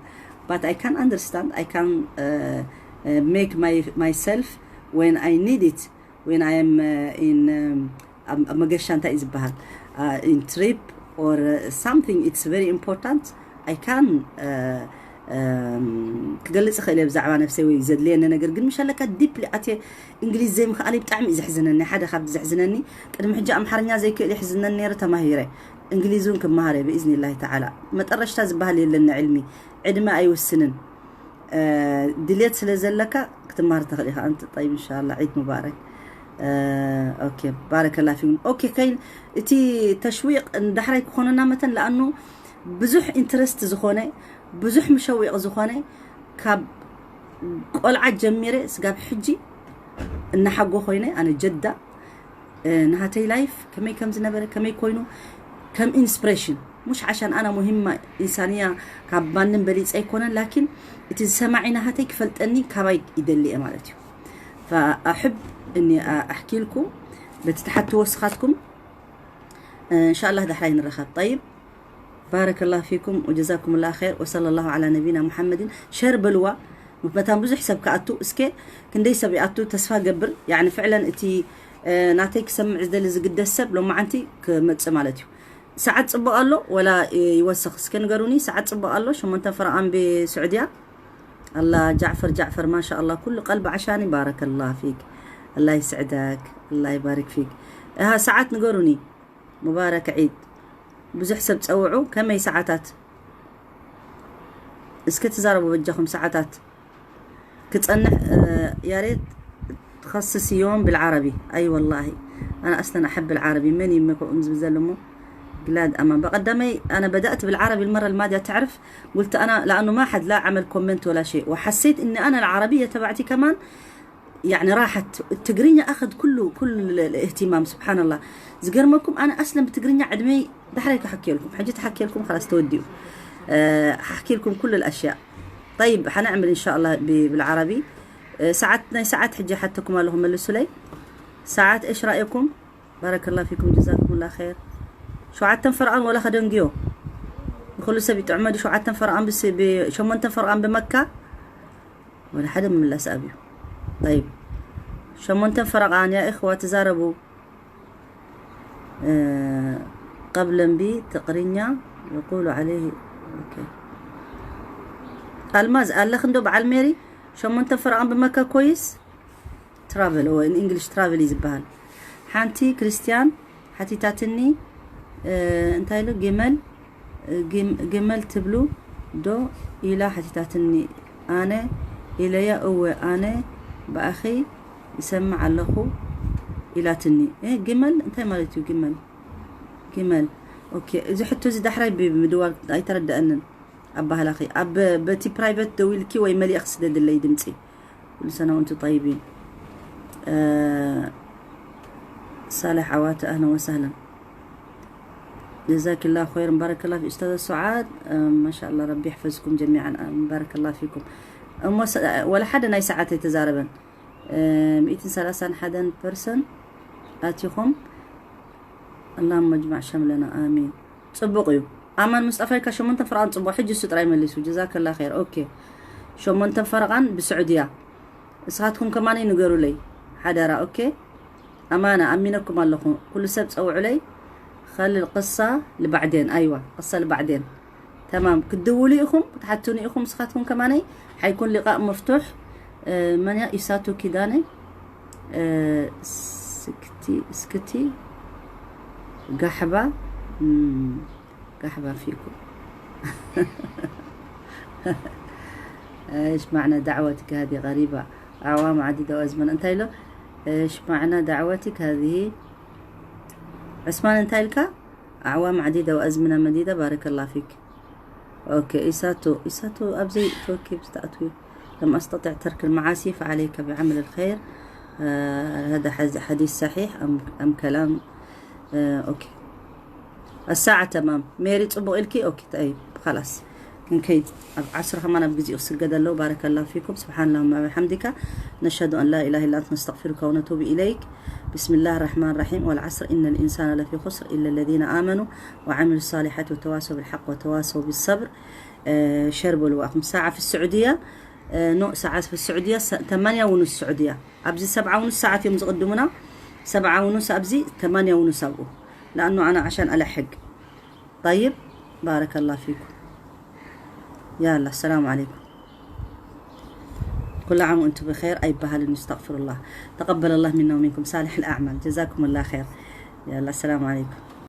But I can understand, I can, uh, uh, make my, myself when I need it, when I am, uh, in, um, ኣብ፣ ኣብ መገሻ እንታይ እዩ ዝበሃል? Uh, in trip or, uh, something, it's very important. I can, uh, um, ክገልጽ እኽእል እየ ብዛዕባ ነብሰይ ወይ ዘድልየኒ ነገር፣ ግን ምሽ ኣለካ ዲፕሊ ኣትየ እንግሊዝ ዘይምኽኣለይ ብጣዕሚ እዩ ዘሕዝነኒ። ሓደ ካብቲ ዘሕዝነኒ፣ ቅድሚ ሕጂ ኣምሓርኛ ዘይክእል ይሕዝነኒ ነይሩ፣ ተማሂረ። እንግሊዝ እውን ክመሃር እየ ብኢዝኒላሂ ተዓላ። መጠረሽታ ዝበሃል የለን ንዕልሚ፣ ዕድመ ኣይውስንን። እ፣ ድልየት ስለ ዘለካ ክትመሃር ትኽእል ኢኻ። ኣንቲ ጠይብ፣ እንሻላ ዒድ ሙባረክ። እ፣ ኦኬ፣ ባረከላ ፊኩም። ኦኬ፣ ከይን እቲ ተሽዊቕ ዳሕራይ ክኾነና መተን፣ ለኣኑ ብዙሕ ኢንትረስት ዝኾነ፣ ብዙሕ ምሸዊቕ ዝኾነ፣ ካብ ቆልዓ ጀሚረ ስጋብ ሕጂ እናሓጎ ኮይነ፣ ኣነ ጀዳ፣ እ፣ ናሃተይ ላይፍ ከመይ ከም ዝነበረ፣ ከመይ ኮይኑ፣ ከም ኢንስፕሬሽን፣ ሙሽ ዓሻን ኣና ሙሂማ ኢንሳንያ ካብ ማንም በሊጸ ኣይኮነን፣ ላኪን እቲ ዝሰማዒ ናሃተይ ክፈልጠኒ ካባይ ይደሊ እየ ማለት እዩ። ፈኣሕብ እኒ ኣ-፣ ኣሕኪልኩም፣ በቲ ትሓትዎ ስኻትኩም፣ እ፣ እንሻላህ ዳሕራይ ንረኸብ። ጠይብ፣ ባረከላሁ ፊኩም ወጀዛኩምላ ኸይር ወሰለላሁ ዓላ ነቢና ሙሐመድን። ሸር በልዋ፣ መታን ብዙሕ ሰብ ክኣቱ። እስከ ክንደይ ሰብ ይኣቱ ተስፋ ገብር። ያዕኒ ፍዕለን እቲ፣ እ፣ ናተይ ክሰምዕ ዝደሊ ዝግደስ ሰብ ሎማዓንቲ ክመጽእ ማለት እዩ። ሰዓት ጽቡቕ ኣሎ ወላ፣ እ፣ ይወስኽ? እስከ ንገሩኒ። ሰዓት ጽቡቕ ኣሎ? ሸሞንተ ፈረቓን ብስዑድያ። ኣላ ጃዕፈር፣ ጃዕፈር፣ ማሻ ኣላ፣ ኩሉ ቀልቢ ዓሻኒ። ባረከላ ፊክ። ኣላ ይስዕደክ፣ ኣላ ይባርክ ፊክ። እሃ፣ ሰዓት ንገሩኒ። ሙባረክ ዒድ። ብዙሕ ሰብ ጸውዑ። ከመይ ሰዓታት? እስከ ትዛረቡ በጃኹም ሰዓታት። ክጸንሕ፣ እ፣ يا ريت تخصص يوم بالعربي. أي والله. أنا أصلًا أحب العربي. من يمكن أنزل زلمه؟ بلاد أمان. بقدمي أنا بدأت بالعربي المرة الماضية، تعرف؟ قلت أنا لأنه ما حد لا عمل كومنت ولا شيء، وحسيت إني أنا العربية تبعتي كمان يعني راحت. التقرينيا أخذ كله، كل ال-، الاهتمام، سبحان الله. ዝገርመኩም ኣነ ኣስለን ብትግርኛ ዕድመይ ዳሕራይ ክሓክየልኩም፣ ሕጂ ተሓክየልኩም خلاص ተወዲኡ። እ፣ ሓክየልኩም ኩሉ الأشياء. طيب، حنعمل إن شاء الله ب-، بالعربي. እ፣ ሰዓት፣ ናይ ሰዓት ሕጂ ሓተኩም ኣለኹ መልሱለይ። ሰዓት إيش رأيكم؟ بارك الله فيكم، جزاكم الله خير. ሸውዓተን ፈረቓን ወላ ከደንግዮ ንኹሉ ሰብ ይጥዕመ ድዩ? ሸውዓተን ፈረቓን ብስ-፣ ብ-፣ ሸሞንተን ፈረቓን ብመካ ወላ ሓደ ምምላስ ኣብዩ። طيب، ሸሞንተን ፈረቓን يا إخوة تزاربوا. እ፣ قبلا بتقرينيا يقول عليه. ኦኬ። ኣልማዝ ኣለኽ እንዶ በዓል ሜሪ ሸሞንተ ፈረቓን ብመካ ኮይስ ትራቨል ወይ እንግሊሽ ትራቨል እዩ ዝበሃል። ሓንቲ ክርስቲያን ሓቲታትኒ፣ እ፣ እንታይ ኢሉ ግመል፣ እ፣ ግም-፣ ግመል ትብሉ ዶ ኢላ ሓቲታትኒ። ኣነ ኢለያ እወ ኣነ ብኣኺ ይሰምዕ ኣለኹ ኢላትኒ። እ፣ ግመል እንታይ ማለት እዩ? ግመል፣ ግመል። ኦኬ፣ እዚ ሕቶ እዚ ዳሕራይ ብምድዋል ኣይተረደአንን። ኣባህላኺ ኣብ በቲ ፕራይቨት ደዊልኪ ወይ መልእኽቲ ስደድለይ ድምፂ። ኩሉ ሰነ ወንቱ ጠይቢን። እ፣ ሳልሕ ዓዋተ ኣህለን ወሳህለን። ጀዛኪላ ኸይር፣ ባረከላ ፊ ኡስታዝ ሱዓድ። እ፣ ማሻኣላ ረቢ ይሕፈዝኩም ጀሚዓን። እ፣ ባረከላ ፊኩም። እሞ ሰ-፣ ወላ ሓደ ናይ ሰዓት ኣይተዛረበን። እ፣ ሚእትን ሰላሳን ሓደን ፐርሰንት ኣቲኹም። اللهم اجمع شملنا، آمين. ጽቡቕ እዩ። ኣማን ሙስጠፋይ፣ ካብ ሸሞንተ ፈረቓን ጽቡቕ። ሕጂ እሱ ጥራይ መሊሱ። ጀዛከላ ኸይር። ኦኬ። ሸሞንተ ፈረቓን ብስዑድያ። እስኻትኩም ከማነይ ንገሩለይ። ሓደራ፣ ኦኬ? ኣማና፣ ኣሚነኩም ኣለኹ። ኩሉ ሰብ ጸውዑለይ። خلي القصة لبعدين. ኣይዋ፣ ቅሳ ልባዕዴን። ተማም። ክትድውሉ ኢኹም፣ ክትሓቱኒ ኢኹም። እስኻትኩም ከማነይ ሓይኩን ሊቃእ መፍቱሕ። እ፣ መን እያ? ኢሳቱ ኪዳነ። እ፣ ስክቲ፣ ስክቲ ጋሕባ። እም፣ ጋሕባ ፊኩም። ايش معنى دعوتك هذه غريبة؟ أعوام عديدة وأزمنة. እንታይ ኢሎ? ايش معنى دعوتك هذه؟ عثمان، እንታይ ኢልካ? أعوام عديدة وأزمنة مديدة. بارك الله فيك. ኦኬ፣ ኢሳቱ፣ ኢሳቱ፣ ኣብዚ ተወኪብ ዝተኣትዊ። لم أستطع ترك المعاصي فعليك بعمل الخير. آه، هذا حز-، حديث صحيح أم، أم كلام؟ آه، ኦኬ። الساعة تمام. ሜሪ፣ ጽቡቕ ኢልኪ? ኦኬ፣ طيب، خلاص. ክንከይድ ኣብ ዓስር ከማን ኣብ ግዜኡ ክስገድ ኣለዎ። بارك الله فيكم. سبحان الله وبحمدك. نشهد أن لا إله إلا أنت نستغفرك ونتوب إليك. بسم الله الرحمن الرحيم. والعصر إن الإنسان لفي خسر إلا الذين آمنوا وعملوا الصالحات وتواصوا بالحق وتواصوا بالصبر. آه، ሸር በልዋ። ሰዓ في السعودية، آه، ኖ፣ ሰዓ في السعودية س-، ተማንያ ونص سعودية። ኣብዚ ሰብዓ ونص ሰዓት እዮም ዝቕድሙና። ሰብዓ ونص ኣብዚ፣ ተማንያ ونص ኣብኡ። لأنه أنا عشان ألحق. طيب، بارك الله فيكم. يلا، السلام عليكم. كل عام وأنتم بخير. ኣይበሃልን፣ استغفر الله. تقبل الله منا ومنكم صالح الأعمال. جزاكم الله خير. يلا، السلام عليكم.